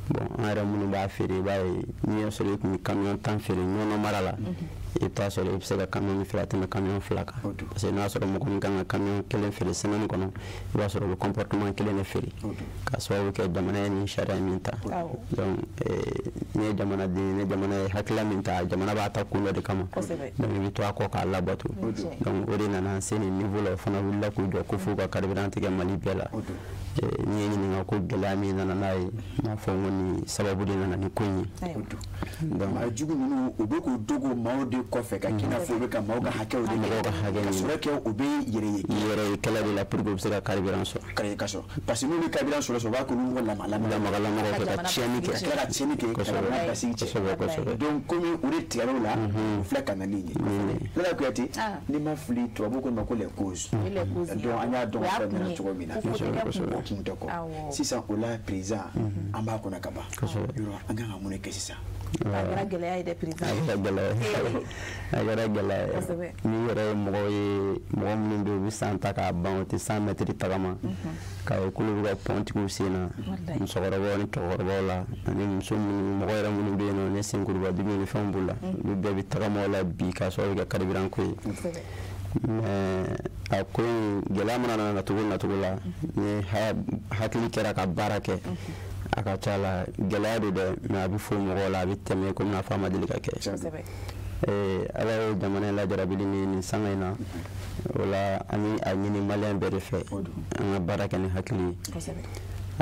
Bon, an yɛrɛ minnu b'a feere, i b'a ye n'i y'a sɔrɔ i tun bɛ camion 10 feere Ɲɔnɔ mara la, i bɛ taa sɔrɔ i bɛ se ka camion feere a tɛmɛ camion 2 kan, parce que n'a y'a sɔrɔ mɔgɔ min kan ka camion 1 feere semaine kɔnɔ, i b'a sɔrɔ o bɛ comportement kelen de feere, k'a sababu kɛ jamana ye nin sariya min ta. Donc n'i ye jamanaden ye, ni jamana ye hakilila min ta, jamana b'a ta kun dɔ de kama, donc i bɛ to a kɔ k'a labato. Donc o de nana se nin niveau la, o fana wulila k'u jɔ ko f'u ka carburant tigɛ Mali bɛɛ la. N'i ye ɲininka ko gɛlɛya min nana n'a ye, n b'a fɔ n ko nin sababu de nana ni ko in ye. Donc maa jugu ninnu u bɛ k'u dogo maaw de kɔfɛ ka k'i n'a fɔ u bɛ ka maaw ka hakɛw de mɔgɔw ka hakɛ ɲini, ka sɔrɔ kɛ u bɛ yɛrɛ ye kɛlɛ de la pour que u bɛ se ka carburant sɔrɔ. Ka sɔrɔ parce que n'u bɛ carburant sɔrɔ sisan, u b'a kɛ olu lamaga lamagaw kɛ ka tiɲɛni kɛ, ka tila ka tiɲɛni kɛ, ka jamana basigi tiɲɛ. Kosɛbɛ. Donc komi u de tigɛr'o la, u filɛ ka na ni nin ye. Lala Kuyate, n'i ma fili tubabuw ko ma ko les causes. Donc an y'a dɔn fɛn nana cogo min na, o kun tɛ kɔ. Sisan o la président an b'a kɔnɔ ka ban. Yɔrɔ an kan ka mun de kɛ sisan? A kɛra gɛlɛya ye dɛ président. A kɛra gɛlɛya ye. N'i yɛrɛ ye mɔgɔ ye, mɔgɔ minnu bɛ yen u bɛ san ta k'a ban, u tɛ 100 mètres tagama, k'a ye k'olu bɛ ka pɔntigiw sen na, musokɔrɔbaw ni cɛkɔrɔbaw la, ani muso minnu, mɔgɔ yɛrɛ minnu bɛ yen nɔ ni senkuruba dimi ni fɛnw b'u la, olu bɛɛ bɛ tagama o la bi k'a sababu kɛ carburant ko ye. Mais a ko in gɛlɛya mana na cogo nacogo la, ni hakili kɛra ka baara kɛ, a ka ca la gɛlɛya don dɛ, mais a bɛ fɔ mɔgɔw la, a bɛ tɛmɛ komi n'a fɔ a ma deli ka kɛ. Ala ye jamana in lajarabili ni nin sanga in na, o la an bɛ a ɲini maliyɛn bɛɛ de fɛ an ka baara kɛ ni hakili ye.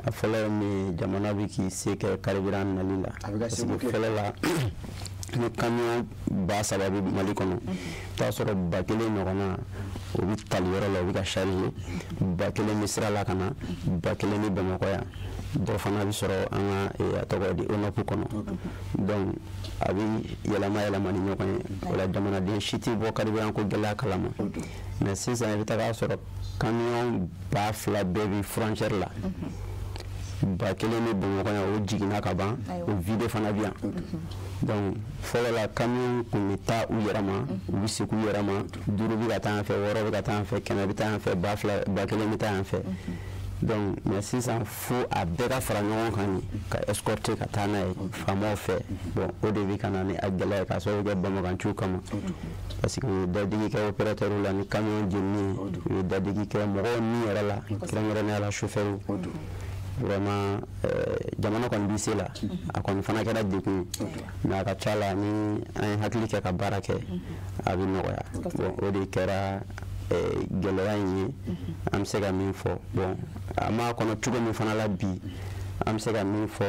A fɔlɔ ye min ye, jamana bɛ k'i se kɛ carburant nali la, parce que fɔlɔ la ni camion 3000 bɛ Mali kɔnɔ, i bɛ taa sɔrɔ 1000 ɲɔgɔnna o bɛ tali yɔrɔ la, o bɛ ka charger, 1000 bɛ sira la ka na, 1000 bɛ Bamakɔ yan, dɔ fana bɛ sɔrɔ an ka a tɔgɔ di ONAP kɔnɔ. Donc a bɛ yɛlɛma yɛlɛma ni ɲɔgɔn ye, o la jamanaden si tɛ bɔ carburant ko gɛlɛya kalama. Mais sisan i bɛ taga sɔrɔ camion 2000 bɛɛ bɛ frontière la, 1000 bɛ Bamakɔ yan, o jiginna ka ban, o vide fana bɛ yan. Donc fɔlɔ la camion kun bɛ taa u yɛrɛ ma, u bɛ segin u yɛrɛ ma, 5 bɛ ka taa yan fɛ, 6 bɛ ka taa yan fɛ, 100 bɛ taa yan fɛ, 2000, 1000 bɛ taa yan fɛ. Donc mais sisan fo a bɛɛ ka fara ɲɔgɔn kan ka escorter ka taa n'a ye faamaw fɛ. Bon o de bɛ ka na ni a gɛlɛya ye k'a sababu kɛ banbaganciw kama, parce que u ye dadigi kɛ opérateur la ni camion jenini ye, u ye dadigi kɛ mɔgɔw ni yɛrɛ la, kɛrɛnkɛrɛnnenya la chauffeur. Vraiment jamana kɔni b'i se la, a kɔni fana kɛra degun ye, mais a ka ca la ni an ye hakili kɛ ka baara kɛ a bɛ nɔgɔya. Bon o de kɛra gɛlɛya in ye, an bɛ se ka min fɔ. Bon a m'a kɔnɔ cogo min fana la bi, an bɛ se ka min fɔ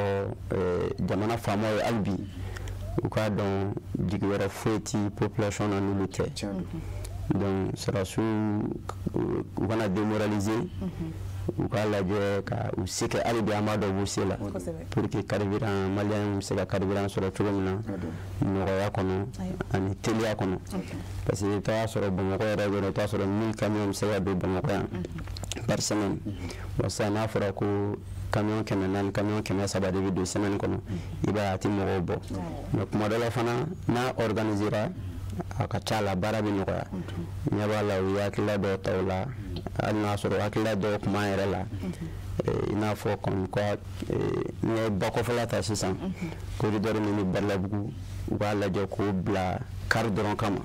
jamana faamaw ye hali bi, u k'a dɔn jigi wɛrɛ foyi ti population na n'olu tɛ. Donc sɔrɔdasiw u kana démoraliser, u k'a lajɛ ka u se kɛ hali bi, an b'a dɔn u b'u se la pour que carburant maliyɛnw bɛ se ka carburant sɔrɔ cogo min na nɔgɔya kɔnɔ ani teliya kɔnɔ. Parce que i bɛ taa sɔrɔ Bamakɔ yɛrɛ bɛ yen, i bɛ taa sɔrɔ 1000 camions bɛ se ka don Bamakɔ yan par semaine. Bon sisan n'a fɔra ko camion 400, camion 300 de bɛ don semaine kɔnɔ, i b'a ye a tɛ mɔgɔw bɔ. Mais kuma dɔ la fana n'a organisera a ka ca la baara bɛ nɔgɔya. Ɲɛ b'a la u ye hakilila dɔw ta o la, hali n'a sɔrɔ hakilila dɔw tun b'an yɛrɛ la, i n'a fɔ comme quoi n'i ye bakɔfɛla ta sisan, corridor min bɛ Balabugu, u k'a lajɛ k'o bila car dɔrɔn kama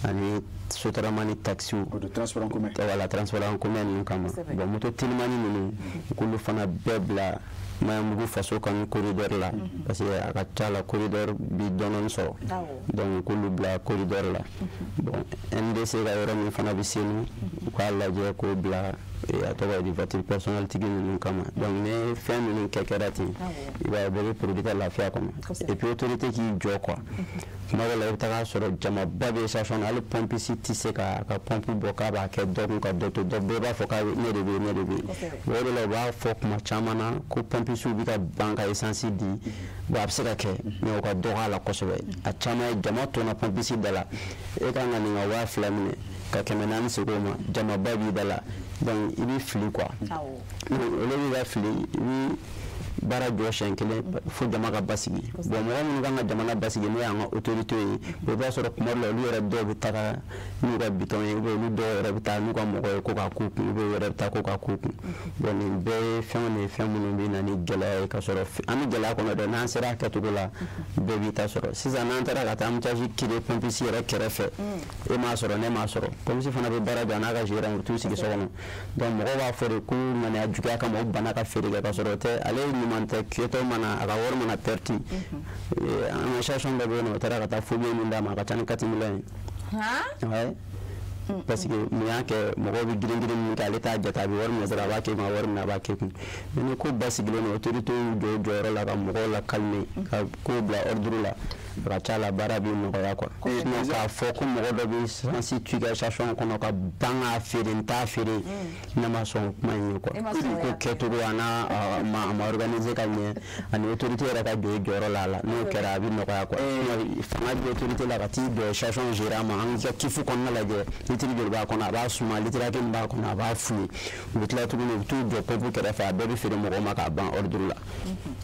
ani sotarama ni taxiw, transport en commun, voilà transport en commun ninnu kama. Bon moto telimani ninnu u k'olu fana bɛɛ bila Maɲanbugu faso kan corridor la, parce que a ka ca la corridor bi dɔɔnin sɔrɔ, donc k'olu bila corridor la. Bon NDC ka yɔrɔ min fana bɛ Senu, u k'a lajɛ k'o bila a tɔgɔ ye di voiture personnelle tigi ninnu kama. Donc ni fɛn ninnu kɛ kɛra ten, i b'a ye bɛɛ bɛ produit ta lafiya kɔnɔ. Et puis autorité k'i jɔ quoi, kuma dɔ la i bɛ taga sɔrɔ jamaba bɛ station na, hali pompiste tɛ se ka pompe bɔ k'a b'a kɛ dɔ kun ka dɔ to, dɔ bɛɛ b'a fɔ k'a ne de bɛ yen, ne de bɛ yen. O de la u b'a fɔ kuma caman na ko pompiste bɛ ka ban ka essence di. Bon a bɛ se ka kɛ, mais o ka dɔgɔ a la kosɛbɛ. A caman ye jama tɔnna pompiste da la, e kan ka nin ka 2000 minɛ ka 400 segin o ma, jamaba b'i da la, donc i bɛ fili quoi. Olu b'i ka fili, i bɛ baara jɔ siɲɛ kelen fo jama ka basigi. Bon mɔgɔ minnu kan ka jamana basigi n'o y'an ka autorité ye, i b'a sɔrɔ kuma dɔ la olu yɛrɛ dɔw bɛ taga n'u ka bitɔn ye, ou bien olu dɔw yɛrɛ bɛ taa n'u ka mɔgɔ ye ko k'a k'u kun, ou bien u yɛrɛ bɛ taa ko k'a k'u kun. Bon nin bɛɛ ye fɛnw de ye, fɛn minnu bɛ na ni gɛlɛya ye, ka sɔrɔ an bɛ gɛlɛya kɔnɔ dɛ, n'an sera a kɛcogo la bɛɛ b'i ta sɔrɔ. Sisan n'an taara ka taa embouteillage créer pompiste yɛrɛ kɛrɛfɛ, e m'a sɔrɔ ne m'a sɔrɔ, pompiste fana bɛ baara jɔ a n'a ka gérant u bɛ t'u sigi so kɔnɔ. Donc mɔgɔw b'a fɔ de ko ŋaniya juguya kama u banna ka feere kɛ, ka sɔrɔ o tɛ, ale ɲuman tɛ kɛtɔ mana a ka wari mana perte. An ka station dɔ bɛ yen nɔ, o taara ka taa fobie min d'a ma, a ka ca ni 4 millions ye. Ouais. Parce que mun y'a kɛ mɔgɔw bɛ girin girin min kɛ, ale t'a jate, a bɛ wari minɛ dɔrɔn a b'a kɛ ma wari minɛ a b'a kɛ kun. Mais ni ko basigilen don, autorité y'u jɔ u jɔyɔrɔ la ka mɔgɔw la calmer, ka ko bila ordre la, a ka ca la baara bɛ nɔgɔya quoi. Sinon k'a fɔ ko mɔgɔ dɔ bɛ essence tu ka station kɔnɔ ka ban k'a feere, n t'a feere, ne ma sɔn kuma in ye quoi. Ko kɛcogo a n'a a ma organiser ka ɲɛ, ani autorité yɛrɛ ka jɔ i jɔyɔrɔ la a la, n'o kɛra a bɛ nɔgɔya quoi. Fanga bɛ autorité la ka t'i jɔ station gérant ma, an ka kifu kɔnɔna lajɛ, litiri joli b'a kɔnɔ, a b'a suma, litiri hakɛ min b'a kɔnɔ a b'a f'u ye, u bɛ tila tuguni u bɛ t'u jɔ pompe kɛrɛfɛ, a bɛɛ bɛ feere mɔgɔw ma k'a ban ordre la.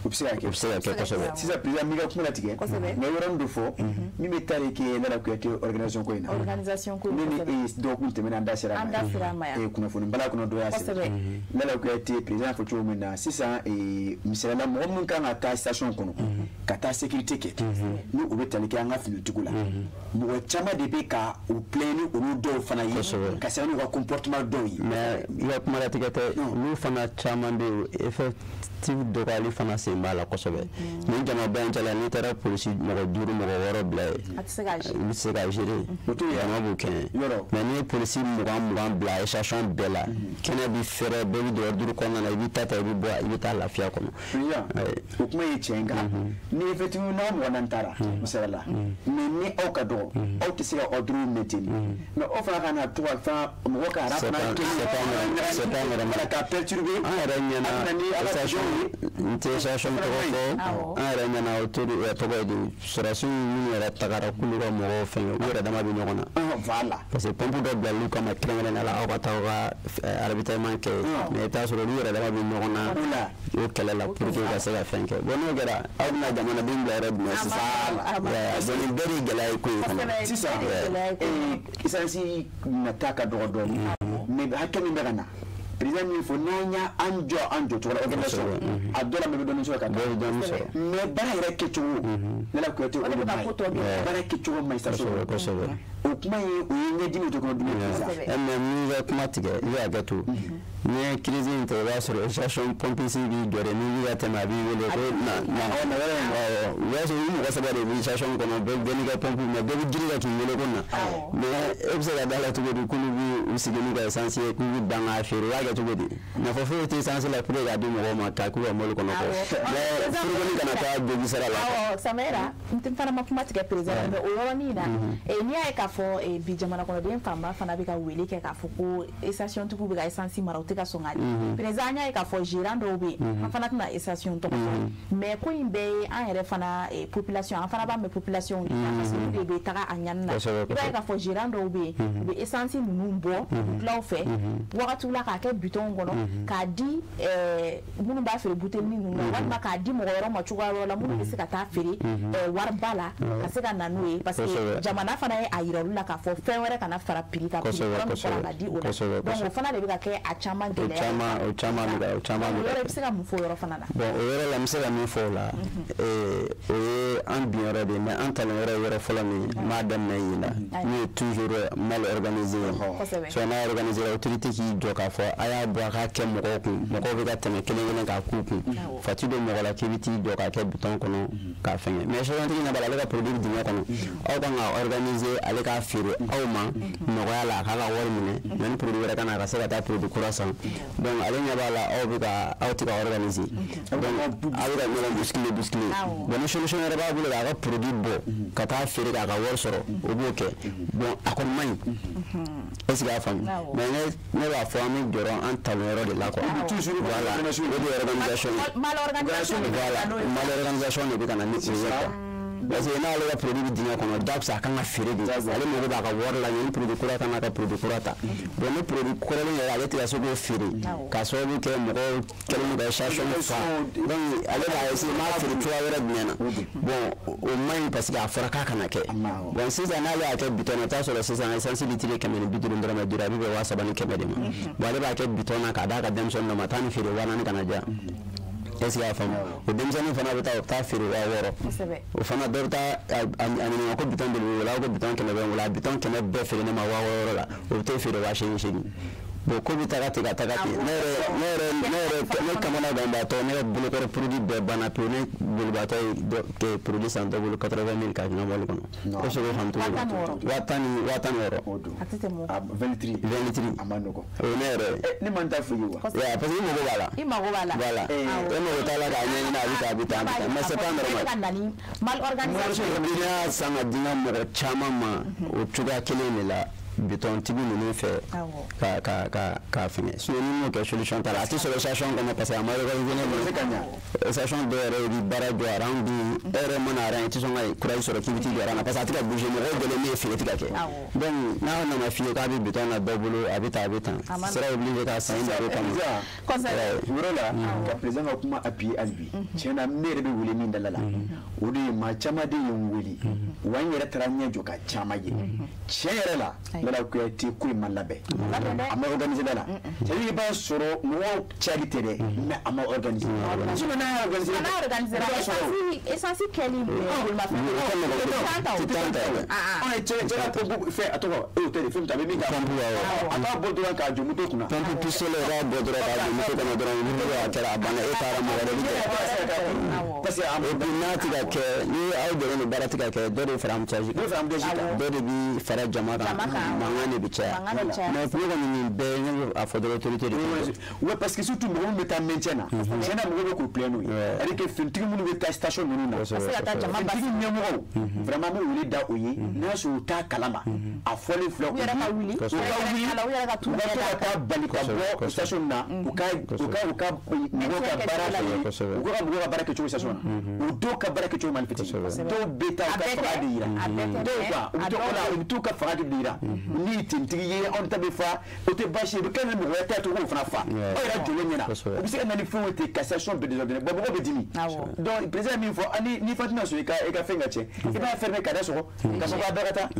O bɛ se ka kɛ, o bɛ se ka kɛ kosɛbɛ. Sisan président n b'i ka kuma latigɛ, n bɛ yɔrɔnin dɔ fɔ min bɛ tali kɛ Lala Kuyate organisation ko in na. Organisation ko in ne ni e dɔgɔkun tɛmɛnen an da sera a ma. An da sera a ma yan. Kunnafoni bala kɔnɔ dɔ y'a sɛbɛn. Lala Kuyate président fɔ cogo min na sisan, misaliya la mɔgɔ minnu kan ka taa station kɔnɔ ka taa sécurité kɛ, ni o bɛ tali kɛ an ka finitigiw la, mɔgɔ caman de bɛ ka u plaindre ni olu dɔw fana ye, ka siran n'u ka comportement dɔw ye. Mais i ka kuma latigɛ tɛ, olu fana caman bɛ yen effectif dɔgɔyali fana sen b'a la kosɛbɛ. Ni jamaba in cɛla n'i taara polisi mɔgɔ 5 mɔgɔ 6 bila yen, a tɛ se ka gérer, i bɛ se ka gérer, jama b'u kɛɲɛ. Mais n'i ye polisi 20 bila station bɛɛ la, kɛnɛ bɛ fɛrɛ, bɛɛ bɛ don ordre kɔnɔna na, i b'i ta ta i bɛ bɔ, i bɛ taa lafiya kɔnɔ. O kuma ye tiɲɛ, nka ni effectif n'aw mɔgɔ naani taara misali la, mais ni aw ka dɔgɔ, aw tɛ se ka ordre maintenir, mais aw fana ka na to ka fɛn mɔgɔ ka rap fana kɛ ka perturber. An yɛrɛ ɲɛna station, n tɛ station tɔgɔ fɔ, an yɛrɛ ɲɛna autorité tɔgɔ ye di, sɔrɔdasiw minnu yɛrɛ tagara k'olu ka mɔgɔw fɛngɛ, u yɛrɛ dama bɛ ɲɔgɔn na. Voilà. Parce que pompe dɔ bilal'u kama kɛrɛnkɛrɛnnenya la, aw ka taa aw ka ravitaillement kɛ, mais i bɛ taa sɔrɔ olu yɛrɛ dama bɛ ɲɔgɔn na o kɛlɛ la pour que u ka se ka fɛn kɛ. Bon n'o kɛra aw bɛna jamanaden bila yɔrɔ jumɛn sisan? Bon nin bɛɛ de ye gɛlɛya ye ko in kɔnɔ. Sisan essence nata ka dɔgɔ dɔɔnin, mais hakɛ min bɛ ka na, Président min fɔ n'an y'an jɔ an jɔ cogo la organisation a dɔ la mɛ bɛ dɔɔnin sɔrɔ ka mais baara yɛrɛ kɛcogo ne la Kuyate o de ma ɲi baara kɛcogo ma ɲi station kosɛbɛ o kuma ye o ye ɲɛdimi to kɔnɔ dimi sisan. Mais n'i ka kuma tigɛ i bɛ hakɛ to n'i ye crise in ta i b'a sɔrɔ station pompiste b'i jɔ dɛ n'i b'i ka tɛmɛ a b'i wele ko na na o b'a sɔrɔ i mɔgɔ saba de b'i station kɔnɔ bɛɛ n'i ka pompe mais bɛɛ bɛ girin ka k'i wele ko na mais e bɛ se ka da la cogo di k'olu b'u sigi n'u ka essence ye k'u bɛ dan k'a feere u b'a kɛ cogo di nafa foyi tɛ essence la pour que k'a di mɔgɔw ma k'a k'u ka mobili kɔnɔ kɔ mais furukoli kana taa joli sira la. Awɔ Samayira n tɛ fana ma kuma tigɛ président mais o yɔrɔnin na n'i y'a ye k'a fɔ bi jamana kɔnɔden fanba fana bɛ ka wele kɛ k'a fɔ ko station tigiw bɛ ka essence mara u tɛ ka sɔn k'a di président an y'a ye k'a fɔ gérant dɔw bɛ yen an fana tɛna station tɔgɔ fɔ mais ko in bɛɛ ye an yɛrɛ fana population an fana b'a mɛn population de la parce que olu de bɛ taga a ɲani na i b'a ye k'a fɔ gérant dɔw bɛ yen u bɛ essence ninnu bɔ dulaw fɛ wagatiw la k'a kɛ bitɔnw kɔnɔ k'a di minnu b'a feere butelinin ninnu na walima k'a di mɔgɔ wɛrɛw ma cogoya wɛrɛ la minnu bɛ se ka taa feere wariba la ka se ka na n'o ye parce que jamana fana ye a yira olu la k'a fɔ fɛn wɛrɛ kana fara prix kan prix kɔrɔ min fɔra ka di o la donc o fana de bɛ ka kɛ a caman gɛlɛya o caman bɛ o caman bɛ o yɔrɔ i bɛ se ka mun fɔ o yɔrɔ fana na. Bon o yɔrɔ la n bɛ se ka min fɔ o la o ye an bin yɔrɔ de ye mais an talen yɔrɔ ye yɔrɔ fɔlɔ min ye n b'a daminɛ yen la n'o ye toujours mal organisé ye soit n'a organisé la autorité k'i jɔ k'a fɔ a y'a bɔ a k'a kɛ mɔgɔw kun mɔgɔw bɛ ka tɛmɛ kelen kelen k'a k'u kun fati bɛ mɔgɔ la k'i bɛ t'i jɔ k'a kɛ bitɔn kɔnɔ k'a fɛngɛ mais sotigi ɲɛ b'a la ale ka produit dingɛ kɔnɔ aw kan ka organiser ale k'a feere aw ma nɔgɔya la a k'a ka wari minɛ mais ni produit wɛrɛ ka na a ka se ka taa produit kura san donc ale ɲɛ b'a la aw bɛ ka aw tɛ ka organiser donc aw bɛ ka ɲɔgɔn bousculer bon ni solution wɛrɛ b'a bolo k'a ka produit bɔ ka taa feere k'a ka wari sɔrɔ o b'o kɛ bon a kɔni man ɲi est ce que y'a faamu mais ne b'a fɔ an bɛ jɔrɔ an talon yɔrɔ de la quoi voilà o de ye organisation voilà mal organisation de bɛ ka na ni o ye quoi. Parce que n'ale ka produit bɛ dingɛ kɔnɔ jagosa a kan ka feere de ale mago b'a ka wari la ni produit kura kan ka produit kura ta bon ni produit kɔrɔlen yɛrɛ ale tɛ ka se k'o feere k'a sababu kɛ mɔgɔw kɛlen don ka station fa donc ale b'a essayer m'a feere cogoya wɛrɛ jumɛn na bon o man ɲi parce que a fɔra k'a kana kɛ bon sisan n'ale y'a kɛ bitɔn na i bɛ t'a sɔrɔ sisan essence litre 150 dɔrɔmɛ 5 a bɛ bɛn 3100 de ma bon ale b'a kɛ bitɔn na k'a d'a ka denmisɛnnin dɔ ma taa ni feere 4000 kana diya. Est ce que y'a faamu o denmisɛnnin fana bɛ taa o bɛ taa feere 6000 o fana dɔ bɛ taa a ɲininka ko bitɔn joli b'i bolo a ko bitɔn 100 bɛ n bolo a bitɔn 100 bɛɛ feere ne ma 6000 la o bɛ t'o feere 8,800. Bon ko bɛ taga ten ka taga ten ne yɛrɛ ne kamana ganbaatɔ ne ka bolokɔrɔ produit bɛɛ banna pewu ne bolibaatɔ ye dɔ produit san dɔ bolo 80 000 k'a kɛ n ka mobili kɔnɔ e se k'o faamu cogo di 16,000 a tɛ tɛmɛ o kan 20 litres a ma nɔgɔn o ye ne yɛrɛ ye ne man ta f'i ye wa parce que i mago b'a la i mago b'a la voilà e mago t'a la k'a ɲɛɲini a bɛ tan a bɛ tan mais c'est pas normal mal organisation ne y'a san ka di n ka mɔgɔ caman ma o cogoya kelen de la bitɔntigi ninnu fɛ ka fɛngɛ sinon ni m'o kɛ solution t'a la a tɛ sɔrɔ station kɔnɔ parce que a ma organisé ne bolo station dɔw yɛrɛ bɛ baara jɔ a rang bi e yɛrɛ mana a rang i tɛ sɔn ka courage sɔrɔ k'i bɛ t'i jɔ rang na parce que a tɛ ka bouger mɔgɔw jɔlen min ye feere tɛ ka kɛ donc n'a nana f'i ye k'a bɛ bitɔn na dɔ bolo a bɛ tan a bɛ tan sera obligé k'a san i mago kama. O yɔrɔ la ka président ka kuma appuyer hali bi tiɲɛ na ne yɛrɛ bɛ wele min dala la o de ye maa caman de ye n wele wa n yɛrɛ taara ɲɛ jɔ ka caman ye tiɲɛ yɛrɛ la. Lala Kuyate ko in ma labɛn a ma organisé da la c'est à dire i b'a sɔrɔ mɔgɔw cayali tɛ dɛ mais a ma organisé sinon n'a y'a organisé n'a essence kɛli bolimafɛn cɛ ka pompe fɛn a tɔgɔ e o tɛ de fɛn min ta a bɛ min k'a a b'a bɔ dɔrɔn k'a jɔ moto kunna pompe pistolet b'a bɔ dɔrɔn k'a jɔ moto kɔnɔ dɔrɔn ni a kɛra a banna e taara mɔgɔ wɛrɛ bɛ kɛ parce que et puis n'a tɛ ka kɛ ni aw jɔlen don baara tɛ ka kɛ dɔ de bɛ fara embouteillage kan dɔ de bɛ fara jama kan mankan de bɛ caya mais ne kɔni nin bɛɛ ne bɛ a fɔ dɔrɔn autorité de ouais parce que surtout mɔgɔ min bɛ taa maintien na tiɲɛ na mɔgɔw bɛ k'o plaindre n'o ye c'est à dire que finitigi minnu bɛ taa station ninnu na finitigi ɲɛmɔgɔw vraiment n bɛ wele da o ye n'a sɔrɔ u t'a kalama a fɔlen filɛ u yɛrɛ ka wuli u ka to ka taa bali ka bɔ station na u ka mɔgɔw ka baara kɛ u ka mɔgɔw ka baara kɛ cogo station station na o dɔw ka baara kɛcogo man fiti dɔw bɛ taa u ka fanga de yira dɔw kan u bɛ t'o la u bɛ t'u ka fanga de yira ni tentigi ye anw ta bɛ fa o tɛ baasi ye u bɛ kɛ ni mɔgɔ wɛrɛ ta to k'o fana fa aw yɛrɛ jɔlen ɲɛna u bɛ se ka na ni fɛnw ye ten ka station bɛɛ désordonner bon mɔgɔw bɛ dimi donc président ye min fɔ ani ni Fatima sɔn i ka fɛn ka cɛ i b'a fermer ka da sɔgɔ ka fɔ k'a bɛɛ ka taa i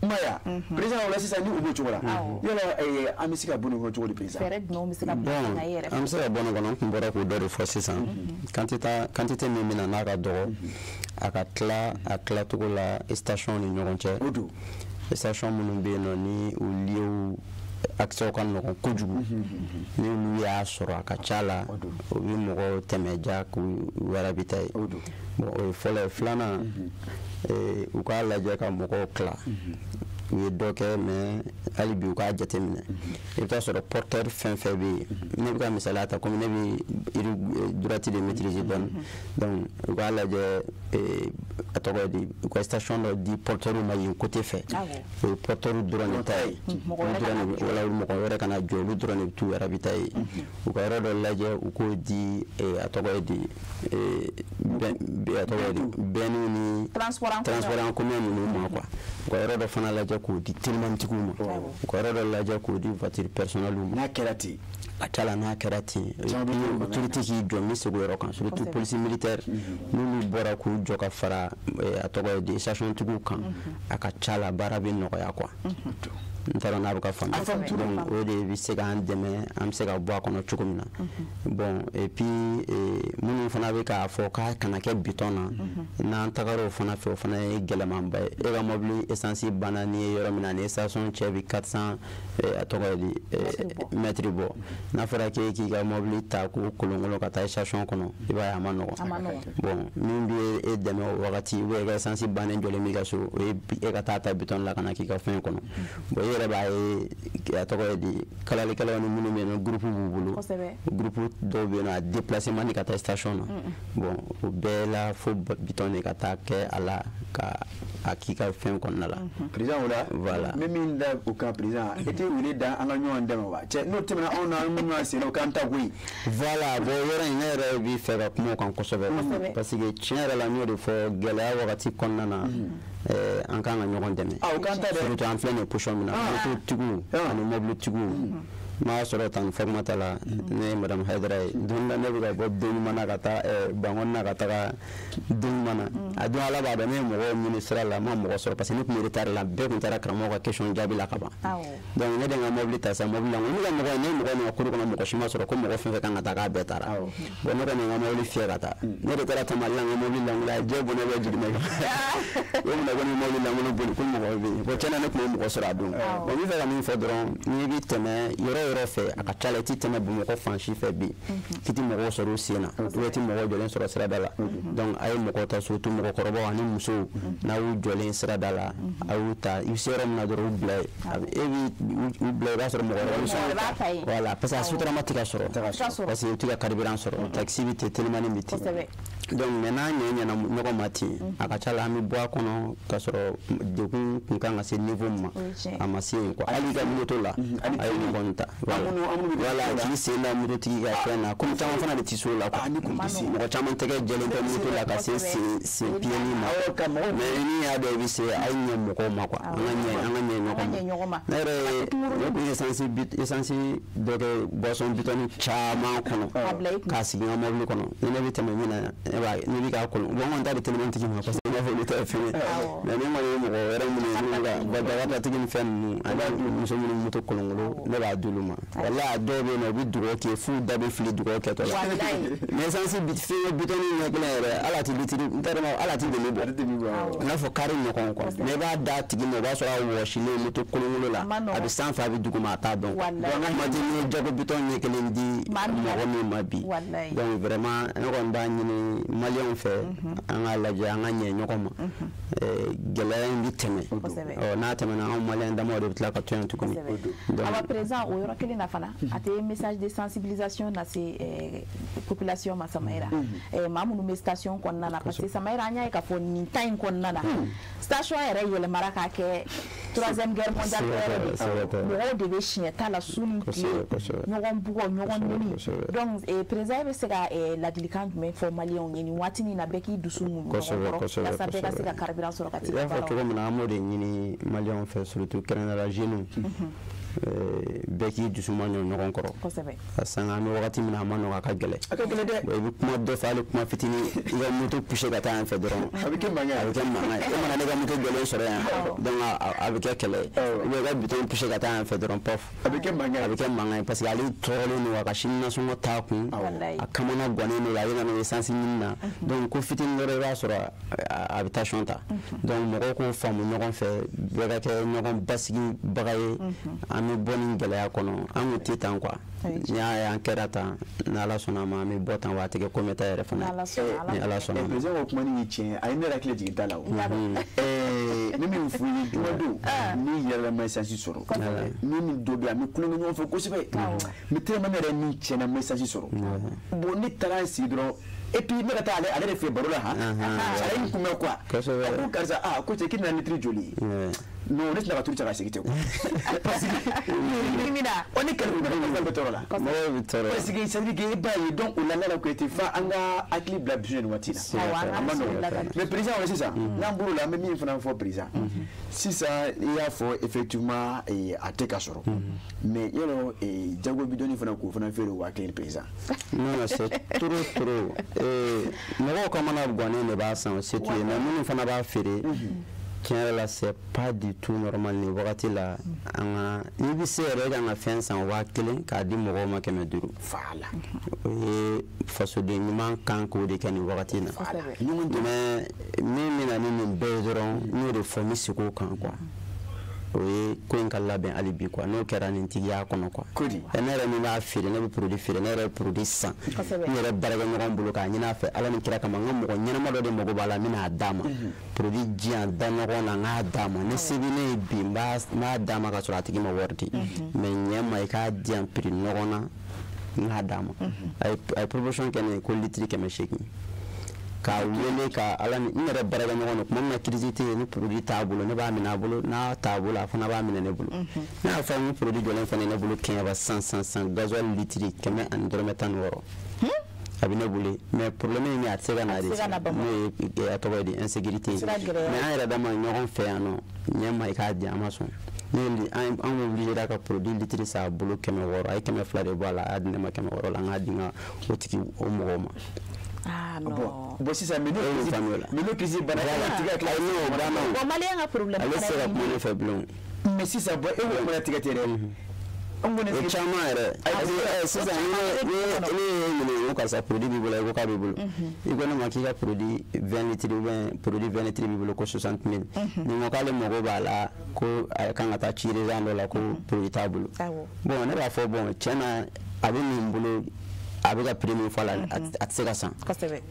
m'a ye wa président o la sisan ni o b'o cogo la yala an bɛ se ka bɔ nin kɔnɔ cogo di président fɛɛrɛ jumɛnw bɛ se ka bila sen kan e yɛrɛ an bɛ se ka bɔ nin kɔnɔ n tun bɔra k'o dɔ de fɔ sisan quantité min bɛ na n'a ka dɔgɔ a ka tila a tilacogo la station ni ɲɔgɔn cɛ o don station minnu bɛ yen nɔ ni u lieu accès ka nɔgɔn kojugu ni olu y'a sɔrɔ a ka ca la o bɛ mɔgɔw tɛmɛ ja k'u ravitailler bon o ye fɔlɔ ye filanan u k'a lajɛ ka mɔgɔw tila u ye dɔ kɛ mais hali bi u k'a jateminɛ i bɛ taa sɔrɔ porteur fɛn fɛn bɛ yen ne bɛ ka misaliya ta komi ne bɛ droite de maîtriser dɔɔni donc u k'a lajɛ a tɔgɔ ye di u ka station dɔ di porteur ma yen côté fɛ o ye porteur dɔrɔn de ta ye wala mɔgɔ wɛrɛ kana jɔ olu dɔrɔn de bɛ t'u ravitailler u ka yɔrɔ dɔ lajɛ u k'o di a tɔgɔ ye di a tɔgɔ ye di bɛnniw ni transport en commun ninnu ma quoi u ka yɔrɔ dɔ fana lajɛ k'o di telimannitigiw ma u ka yɔrɔ dɔ lajɛ k'o di voiture personnelle ma n'a kɛra ten a ca la n'a kɛra ten autorité k'i jɔ n bɛ segin o yɔrɔ kan surtout police militaire n'olu bɔra k'u jɔ ka fara a tɔgɔ ye di station tigiw kan a ka ca la baara bɛ nɔgɔya quoi n t'a dɔn n'a bɛ ka faamuya donc o de bɛ se k'an dɛmɛ an bɛ se ka bɔ a kɔnɔ cogo min na bon et puis minnu fana bɛ k'a fɔ k'a kana kɛ bitɔn na n'an tagara o fana fɛ o fana ye gɛlɛmanba ye e ka mobili essence banna n'i ye yɔrɔ min na ni station cɛ bi 400 a tɔgɔ ye di mètre bɔ n'a fɔra k'e k'i ka mobili ta k'o kolonkolon ka taa station kɔnɔ i b'a ye a ma nɔgɔn bon min bɛ e dɛmɛ o wagati ou bien e ka essence bannen jɔlen b'i ka so o ye e ka taa ta bitɔn la ka na k'i ka fɛn kɔnɔ bon e yɛrɛ b'a ye a tɔgɔ ye di kalalikɛlaw ni minnu bɛ yen nɔ groupe b'u bolo groupe dɔw bɛ yen nɔ a déplacement ni ka taa station na bon o bɛɛ la fo bitɔn de ka taa kɛ a la ka a k'i ka fɛn kɔnɔna la président o la voilà n bɛ min da o kan président e tɛ wele da an ka ɲɔgɔn dɛmɛ wa cɛ n'o tɛmɛna anw na an ɲɔgɔn sen o k'an ta koyi voilà bon yɔrɔ in ne yɛrɛ b'i fɛ ka kuma o kan kosɛbɛ parce que tiɲɛ yɛrɛ la n y'o de fɔ gɛlɛya wagati kɔnɔna na an kan ka ɲɔgɔn dɛmɛ surtout an filɛ nin position min na mototigiw ani mobilitigiw n'a sɔrɔ tan Fatumata la ne ye madame Hayidara ye don la ne bɛ ka bɔ Donɲuman ka taa Bankɔni na ka taga Donɲuman na a don Ala b'a dɔn ne ye mɔgɔw ɲini sira la n ma mɔgɔ sɔrɔ parce que ne tun bɛ retard la bɛɛ tun taara karamɔgɔ ka question jaabi la ka ban donc ne de ye n ka mobili ta sisan mobili la n ko ne ka mɔgɔ ne ye mɔgɔ min ka kuru kɔnɔ mɔgɔ si ma sɔrɔ ko mɔgɔ fɛn fɛn kan ka taa k'a bɛɛ taara bon ne kɔni ye n ka mobili fiyɛ ka taa ne de taara Tamali la n ka mobili lankolon a jɛ bɔnɛ bɛ jigin ne kan o minɛ ko ne mobili lankolon boli ko mɔgɔ bɛ yen bon tiɲɛna ne tun ye mɔgɔ sɔrɔ a don bon n bɛ fɛ ka min fɔ dɔrɔn n'i bɛ tɛmɛ yɔrɔ yɔrɔ fɛ a ka ca la i ti tɛmɛ Bamakɔ fan si fɛ bi k'i ti mɔgɔw sɔrɔ u sen na ou i ti mɔgɔw jɔlen sɔrɔ sirada la donc a ye mɔgɔw ta surtout mɔgɔkɔrɔbaw ani musow n'a y'u jɔlen sirada la a y'u ta i bɛ se yɔrɔ min na dɔrɔn u bila yen e b'i bila i b'a sɔrɔ mɔgɔ wɛrɛ bɛ sɔrɔ voilà parce que a sotarama tɛ ka sɔrɔ parce que u tɛ ka carburant sɔrɔ taxi bɛ ten telimani bɛ ten donc mais n'a ɲɛ ɲɛna ɲɔgɔn ma ten a ka ca la an bɛ bɔ a kɔnɔ ka sɔrɔ degun kun kan ka se niveau min ma a ma se yen quoi hali i ka moto la a ye ɲɔgɔn ta voilà k'i sen da mototigi ka fɛn na komi caman fana de tɛ se o la quoi mɔgɔ caman tɛgɛ jɛlen tɛ moto la ka se sen pieds ma mais ni y'a dɔn i bɛ se a ye ɲɛ mɔgɔw ma quoi an ka ɲɛ ɲɔgɔn ma ne yɛrɛ ne tun ye essence dɔ kɛ boisson bitɔni caman kɔnɔ k'a sigi n ka mobili kɔnɔ ni ne bɛ tɛmɛ min na ne bɛ k'a kolon bon n kɔni t'a di telimantigi ma parce que n b'a fɔ olu ta ye fɛn ye mais ni n kɔni ye mɔgɔ wɛrɛ minnu ye minnu ka dagatigi ni fɛn ninnu ani muso minnu moto kolonkolon ne b'a d'olu ma walahi a dɔw bɛ yen nɔ u bɛ dugawu kɛ f'u da bɛ fili dugawu kɛtɔ la mais essence fɛn bitɔni ɲɛ kelen yɛrɛ hali a tɛ litiri n t'a dɔn hali a tɛ demi bɔ i n'a fɔ kari ɲɔgɔn quoi mais i b'a d'a tigi ma o b'a sɔrɔ a wɔsilen moto kolonkolon la a bɛ sanfɛ a bɛ duguma a t'a dɔn kuma tɛ n'i ye jago bitɔn ɲɛ kelen di mɔgɔ min ma bi donc vraiment ne kɔni b'a ɲini maliyɛnw fɛ an k'a lajɛ an ka ɲɛ ɲɔgɔn ma gɛlɛya in bɛ tɛmɛ n'a tɛmɛna anw maliyɛn damaw de bɛ tila ka to yan tuguni. Awa président o yɔrɔ kelen na fana a tɛ message de sensibilisation lase population ma Samayira maa minnu bɛ station kɔnɔna na parce que Samayira an y'a ye k'a fɔ nin temps in kɔnɔna na station yɛrɛ yɛlɛmara k'a kɛ Troisième guerre mondiale mɔgɔw de bɛ siɲɛ t'a la su ni tile, ɲɔgɔn bugɔ, ɲɔgɔn neni. Donc président bɛ se ka ladilikan jumɛn fɔ maliyɛnw ye nin waati in na, bɛɛ k'i dusu muɲu ɲɔgɔn kɔrɔ walasa bɛɛ ka se ka carburant sɔrɔ ka t'i ka I y'a baaraw fɔ cogo min na, an b'o de ɲini maliyɛnw fɛ, surtout kɛrɛnkɛrɛnnenya la jeunes, bɛɛ k'i dusu ma ɲɔ ɲɔgɔn kɔrɔ. A sanga an bɛ wagati min na, a ma nɔgɔ, a ka gɛlɛn. A ka gɛlɛn dɛ. I bɛ kuma dɔ fɛ, hali kuma fitinin, i ka moto pousser ka taa yan fɛ dɔrɔn, a bɛ kɛ mankan ye. A bɛ kɛ mankan ye. E mana ne ka moto jɔlen sɔrɔ yan, donc a bɛ kɛ kɛlɛ ye. Ou bien i ka bitɔn pousser ka taa yan fɛ dɔrɔn, paf, a bɛ kɛ mankan ye. A bɛ kɛ mankan ye parce que ale tɔɔrɔlen don, a ka sini nasɔngɔ t'a kun, a kamana gannen don, a bɛ na n'o essence ɲini na. Donc ko fitinin dɔrɔn, i b'a sɔrɔ a bɛ tension ta. Donc mɔgɔw k'o faamu ɲɔgɔn fɛ, bɛɛ ka kɛ ɲɔgɔn basigibaga ye. An bɛ bɔ nin gɛlɛya kɔnɔ, an kun tɛ tan quoi. N'i y'a ye an kɛra tan, n'Ala sɔnna a ma, an bɛ bɔ tan, wa a tɛ kɛ komɛta yɛrɛ fana ye, ni Ala sɔnna a ma. Président ko kuma nin ye tiɲɛ ye, a ye ne yɛrɛ hakili jigin ta la o. Ne min f'u ye juma don, ni yɛrɛ ma essence sɔrɔ, ni min dɔ bɛ yen, an bɛ kulonkɛ ɲɔgɔn fɛ kosɛbɛ, mais tellement ne yɛrɛ min tiɲɛna, ma essence sɔrɔ. Bon, ne taara n sigi dɔrɔn, et puis ne ka taa ale de fɛ baro la, han, a ye n kunbɛn quoi. A ko karisa, aa, ko cɛ, k'i nana litiri joli ye? Non, ne tɛna ka turu cɛ ka segin tɛ quoi. Parce que o ni kɛlɛ bɛ tɔɔrɔ la. Mɔgɔw bɛ tɔɔrɔ. Parce que c'est à dire que e b'a ye, donc o la ne yɛrɛ ko ten f'a an ka hakili bila dusu nin waati la. A ma nɔgɔn. Mais président, o sisan, n'an bɔr'o la, an bɛ min fana fɔ président. Sisan i y'a fɔ effectivement a tɛ ka sɔrɔ. Mais yɔrɔ jago bidɔnni fana k'o fana feere 5000 président. Non, c'est trop trop. Mɔgɔw kamana gannen de b'a san, c'est tout. Mais minnu fana b'a feere, tiɲɛ yɛrɛ la, c'est pas du tout normal nin wagati la. An ka n'i bɛ se yɛrɛ, e kan ka fɛn san 1000 k'a di mɔgɔw ma 500. Voilà. O ye fasoden ɲuman kan k'o de kɛ nin wagati in na. Mais min bɛ na ni nin bɛɛ ye dɔrɔn, n y'o de fɔ, n bɛ segin o kan quoi. O ye ko in ka labɛn hali bi quoi. N'o kɛra nin tigiya kɔnɔ quoi. Ne yɛrɛ min b'a feere, ne bɛ produit feere, ne yɛrɛ bɛ produit san, n yɛrɛ baarakɛɲɔgɔn bolo k'a ɲini a fɛ Ala ni kira kama, n ka mɔgɔ ɲɛnama dɔ de mago b'a la, n bɛna a d'a ma. Produit di yan da ɲɔgɔn na, n k'a d'a ma. Ni se bɛ ne ye bi, n b'a d'a ma ka sɔrɔ a tigi ma wari di. Mais ɲɛ ma, i k'a di yan prix ɲɔgɔn na, n k'a d'a ma. A ye promotion kɛ ne ye ko litiri 800. K'a wele ka Ala ni n yɛrɛ baarakɛɲɔgɔn don, tuma min na crise tɛ yen, ni produit t'a bolo, ne b'a minɛ a bolo, n'a t'a bolo, a fana b'a minɛ ne bolo. Ne y'a fɔ n ko produit jɔlen fana ne bolo kɛɲɛba 100 gasoil litiri 116. A bɛ ne bolo, mais problème ye min ye, a tɛ se ka na de, n'o ye a tɔgɔ ye di, insécurité. Mais an yɛrɛ dama ɲɔgɔn fɛ yan nɔ, ɲɛ ma i k'a di, an ma sɔn. An bɛ obligé ka produit litiri san a bolo 600, a ye 200 de bɔ a la, a y'a di ne ma 600 la, n k'a di n ka o tigi o mɔgɔw ma. Ah non. Bon, sisan mais n'o crise banna, tigɛ tila n'o banna. Bon, maliyɛn ka problème. Ale tɛ se ka kuma ne fɛ bilen. Mais sisan bon, e ko mana tigɛ tɛ dɛ. An kɔni o caman yɛrɛ. Parce que sisan ni ne ye ɲininka ko karisa produit b'i bolo, i ko k'a b'i bolo. I ko ne ma k'i ka produit 20 litres ou bien produit 20 litres b'i bolo ko 60 000. Ni ko k'ale mago b'a la, ko a kan ka taa ci région dɔ la, ko produit t'a bolo. Bon, ne b'a fɔ bon, tiɲɛ na a bɛ nin bolo, a bɛ ka prix min fɔ a la, a tɛ se ka san.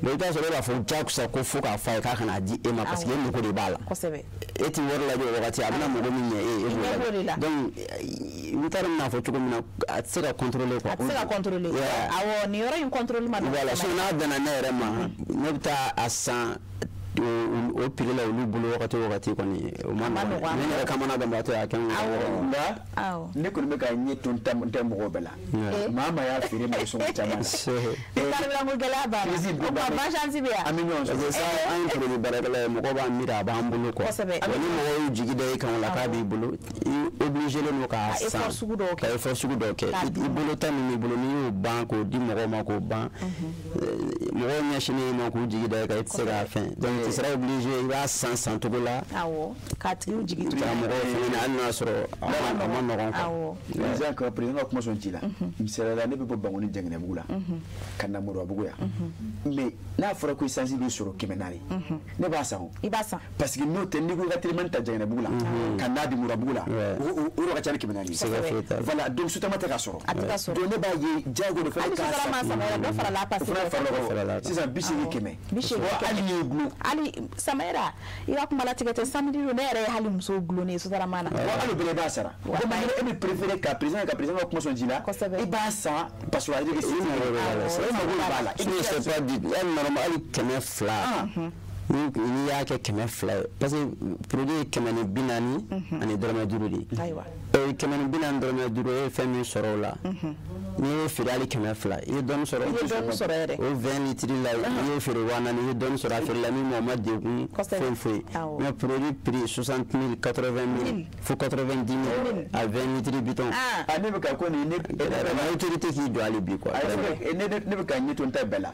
Mais i bɛ taa sɔrɔ e b'a fɔ jagosa ko fo k'a f'a ye k'a kana di e ma, parce que e mago de b'a la. E ti wari lajɛ o wagati, a bɛna mago min ɲɛ e ye, e b'o lajɛ. Donc n t'a dɔn n bɛna fɔ cogo min na, a tɛ se ka contrôler quoi. A tɛ se ka contrôler. Awɔ, nin yɔrɔ in contrôle ma nɔgɔn. Voilà, sinon n'a bɛnna ne yɛrɛ ma, ne bɛ taa a san o prix la olu bolo wagati o wagati kɔni, o ma nɔgɔn. Ne yɛrɛ kamana ganbaatɔ y'a kɛ n wɔɔrɔ. Nka ne kɔni bɛ ka ɲɛ to n tɛ mɔgɔw bɛɛ la. Maa maa y'a feere ma sɔngɔ caman na. Carburant ko gɛlɛya b'a la. O ma vengeance bɛ yan. An bɛ ɲɔgɔn sɔrɔ. Parce que sa an ye produit baarakɛla ye, mɔgɔw b'an miiri a b'an bolo quoi. Wa ni mɔgɔw y'u jigi da e kan o la k'a b'i bolo, i obligé len don k'a san. Ka effort sugu dɔw kɛ. I bolo ta min b'i bolo, n'i y'o ban k'o di mɔgɔw ma k'o ban, mɔgɔw ɲɛsinnen ma k'u jigi da e kan, e tɛ se k'a fɛn. Donc tu seras obligé, i b'a san sancogo la. Awɔ, k'a tigiw jigi tugu. Ka mɔgɔw fɛnɛ hali n'a sɔrɔ a ma nɔgɔn quoi. Awɔ. Président ka président ka kuma sɔn ci la. Misaliya la, ne bɛ bɔ Bankoni Jɛngɛnɛbugu la ka na Moribabugu yan. Mais n'a fɔra ko essence bɛ sɔrɔ 400, ne b'a san o. I b'a san. Parce que n'o tɛ, n'i ko i ka telimani ta Jɛngɛnɛbugu la ka n'a di Moribabugu la, o yɔrɔ ka ca ni 400 ye. Voilà, donc Sotrama tɛ ka sɔrɔ. A tɛ ka sɔrɔ. Donc ne b'a ye diyago de fana k'a san. Hali Sotrama sama yɛrɛ, dɔ farala a passé. O fana farala o kan. Sisan 80 kɛmɛ. 80 kɛmɛ. Hali n'i ye gulon. Hali Samayira, i ka kuma latigɛ tɛ, samedi don ne yɛrɛ ye hali musow gulonnen ye Sotrama na. Bon, hali o bɛɛ la i b'a sara. Bon, mais e bɛ préférer ka président ka kuma sɔn ji la. I b'a san parce que ale de bɛ se. E mago b'a la. C'est pas dit, hali normal, hali 200. N'i y'a kɛ 200 ye, parce que produit ye 140 ani dɔrɔmɛ 5 de ye. 140 dɔrɔmɛ 5 e ye fɛn min sɔrɔ o la, n'i y'o feere hali 200, i ye dɔɔni sɔrɔ. I ye dɔɔni sɔrɔ yɛrɛ. O 20 litres la, i y'o feere 4000, i ye dɔɔni sɔrɔ. A feerela min ma, o ma degun foyi foyi. Mais produit prix 60 000, 80 000, fo 90 000 a 20 litres bitɔn. Ah, ne bɛ ka ko nin ne. Autorité k'i jɔ hali bi quoi. Ne bɛ ka ɲɛ to n ta bɛɛ la.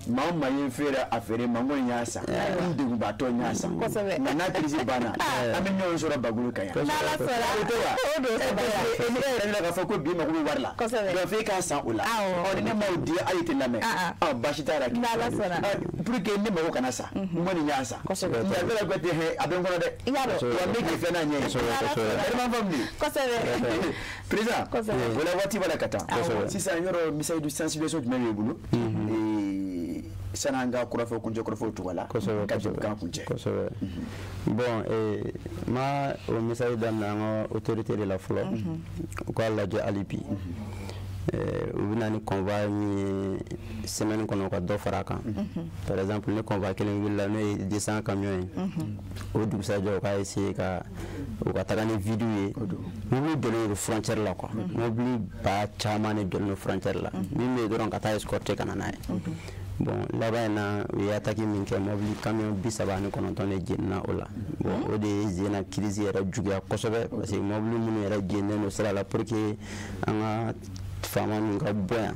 Maa o maa ye n feere a feere ma, n kɔni y'a san. N degunbaatɔ n y'a san. Nka n'a crise banna, an bɛ ɲɔgɔn sɔrɔ Bagolo kan yan. N'Ala sɔnna. O tɛ wa? O don. E yɛrɛ bɛna k'a fɔ ko bi mako bɛ wari la. Donc f'e k'a san o la. Ɔ ni ne m'o di, hali tɛ lamɛn. Ɔ baasi t'a la. N'Ala sɔnna. Pour que ne mako kana sa, n kɔni y'a san. Nka bɛɛ la ko tɛ hɛ, a bɛ n kɔnɔ dɛ. I y'a dɔn. Wa n bɛ k'i fɛn n'a ɲɛ ye. E m'a faamu de. Kosɛbɛ. Président, o la waati b'a la ka taa. Sisan yɔrɔ message de sensibilisation jumɛn b'i bolo? Sani an ka kɔrɔfɔ kuncɛ kɔrɔfɔw tugu a la. Ka jɛmukan kuncɛ. Kosɛbɛ. Bon, n b'a o message daminɛ an ka autorité de la fɔlɔ. U k'a lajɛ hali bi. U bɛ na ni convoi min ye semaine kɔnɔ, u ka dɔ fara a kan. Par exemple, ni convoi kelen wulila n'o ye 200 camions ye, o dugusajɛ u k'a essayer ka u ka taga ni vide ye. Mobili jɔlen don frontière la quoi. Mobili ba caman de jɔlen don frontière la. Min bɛ yen dɔrɔn ka taa escorter ka na n'a ye. Bon, laban in na, u ye attaque min kɛ, mobili camion 39 de jenina o la. Bon, o de ye zen na crise yɛrɛ juguya kosɛbɛ, parce que mobili minnu yɛrɛ jeninen don sira la, pour que an ka faama ninnu ka bɔ yan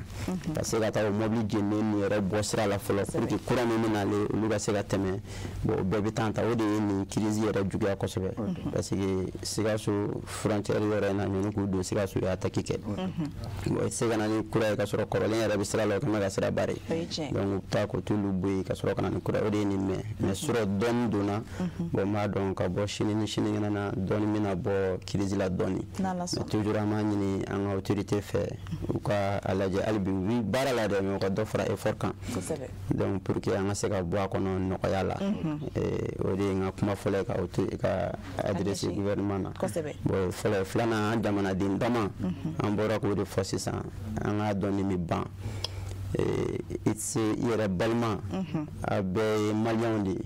ka se ka taa o mobili jeninen ninnu yɛrɛ bɔ sira la fɔlɔ, pour que courant min bɛ nalen, olu ka se ka tɛmɛ. Bon, o bɛɛ bɛ temps ta. O de ye nin crise yɛrɛ juguya kosɛbɛ, parce que Sikaso frontière yɔrɔ in na, ɲɔni k'u don Sikaso, u ye attaque kɛ. Bon, i tɛ se ka na ni kura ye ka sɔrɔ kɔrɔlen yɛrɛ bɛ sira la, o kɛn bɛ ka sira barrer. Donc u bɛ taa k'o t'olu bɔ yen ka sɔrɔ ka na ni kura ye. O de ye nin mɛn. Mais surɔ dɔɔni donna. Bon, n b'a dɔn ka bɔ sini ni sinikɛnɛ na, dɔɔni bɛna bɔ crise la dɔɔni. Mais toujours an b'a ɲini an ka autorité fɛ, u ka a lajɛ hali bi. U bɛ baara la dɛ, mais u ka dɔ fara effort kan. Donc pour que an ka se ka bɔ a kɔnɔ nɔgɔya la. O de ye n ka kuma fɔlɔ ye ka adressé gouvernement na. Bon, fɔlɔ filanan, an jamanaden dama, an bɔra k'o de fɔ sisan, an k'a dɔn nin bɛ ban. I tɛ se i yɛrɛ balima, a bɛɛ ye maliyɛnw de ye.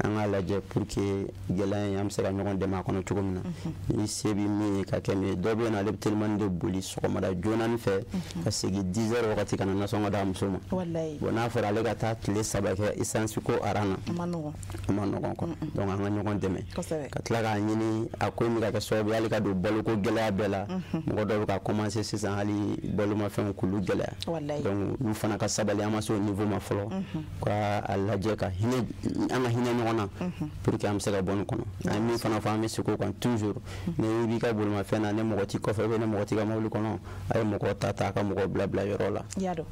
An k'a lajɛ pour que gɛlɛya in, an bɛ se ka ɲɔgɔn dɛmɛ a kɔnɔ cogo min na. Ni se bɛ min ye ka kɛ min ye. Dɔ bɛ yen nɔ, ale bɛ telimani de boli sɔgɔmada joona fɛ ka segin 10 heures wagati ka na nasɔngɔ d'a muso ma. Bon, n'a fɔra ale ka taa tile 3 kɛ essence ko aran na, a ma nɔgɔn quoi. Donc an ka ɲɔgɔn dɛmɛ ka tila k'a ɲini. A ko in bɛ ka kɛ sababu ye hali ka don baloko gɛlɛya bɛɛ la. Mɔgɔ dɔw bɛ ka commencer sisan hali balomafɛnw k'olu gɛlɛya. Donc olu fana ka sabali, an ma se o niveau ma fɔlɔ. Ka a lajɛ ka hinɛ, an ka hinɛ ɲɔgɔn na pour que an bɛ se ka bɔ nin kɔnɔ. An ye min fana fɔ, an bɛ segin o kan toujours. Ni b'i ka bolimafɛn na, ni mɔgɔ t'i kɔfɛ ou bien ni mɔgɔ t'i ka mobili kɔnɔ, a ye mɔgɔ ta a ka mɔgɔ bila bila yɔrɔ la.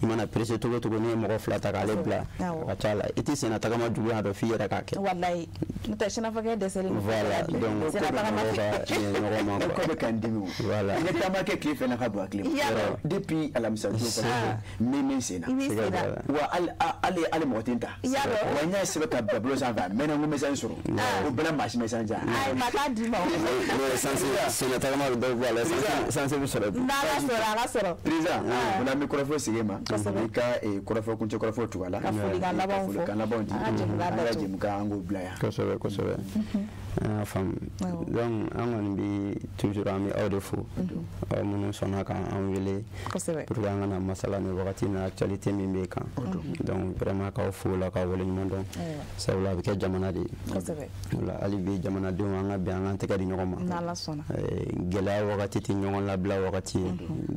I mana pressé cogo o cogo, n'i ye mɔgɔ 2 ta k'ale bila, a ka ca la i tɛ senna tagama juguya dɔn f'i yɛrɛ k'a kɛ. Walayi, n'o tɛ sinafɔkɛ dɛsɛlen don. Voilà, donc senna tagama mɔgɔw ka ɲɛ ɲɔgɔn ma quoi. Ko bɛ ka n dimi o. Voilà. Ne taama kɛ tile fɛ na ka don a tile ma. Depuis alamisa don kɔnɔ, n bɛ min sen na. Wa hali mɔgɔ tɛ n ta. Wa n y'a sɛbɛn ka bila bolo sanfɛ, a mɛnna, n ko message sɔrɔ. O bɛɛ la maa si message ja. Ayi, ma taa d'i ma. N'o ye essence, senna tagama bɛ dɔw bɔ a la, essence bɛ sɔrɔ. N'Ala sɔnna, a ka sɔrɔ. Président, o la an bɛ kɔrɔfɔ sigi ma. I ka kɔrɔfɔ kuncɛ kɔrɔfɔ tugu a la. Ka folikan labanw fɔ. Folikan labanw di. An ka jɛmukan an k'o bila yan. Kosɛbɛ kosɛbɛ. An y'a faamu. Donc an kɔni bɛ toujours, an bɛ aw de fo. Aw minnu sɔnna k'an wele. Pour que an ka na masala nin wagati in na, actualité min bɛ kan. Donc vraiment k'aw fo la, k'aw waleɲuman dɔn. Sabula a bɛ kɛ jamana de ye. O la hali bi jamanadenw, an ka bɛn, an k'an tɛgɛ di ɲɔgɔn ma. N'Ala sɔnna. Gɛlɛya wagati tɛ ɲɔgɔn labila wagati ye.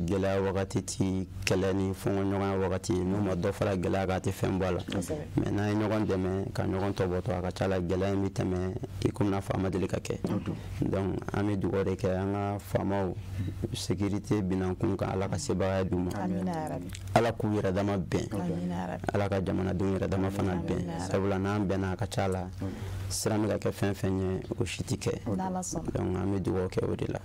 Gɛlɛya wagati tɛ kɛlɛ ni fɔnkɔɲɔgɔnya wagati ye. N'u ma dɔ fara gɛlɛya kan, a tɛ fɛn bɔ a la. Mais n'an ye ɲɔgɔn dɛmɛ ka ɲɔgɔn tɔbɔtɔ, a ka ca la gɛlɛya in bɛ tɛmɛ i komi n'a fɔ a ma deli ka kɛ. Donc an bɛ dugawu de kɛ an ka faamaw, sécurité binankun kan, Ala ka sebagaya d'u ma. Ala k'u yɛrɛ dama bɛn. Ala ka jamanadenw yɛrɛ dama fana bɛn. Sabula n'an bɛnna, a ka ca la siran bɛ ka kɛ fɛn fɛn ye, o si tɛ kɛ. Donc an bɛ dugawu kɛ o de la.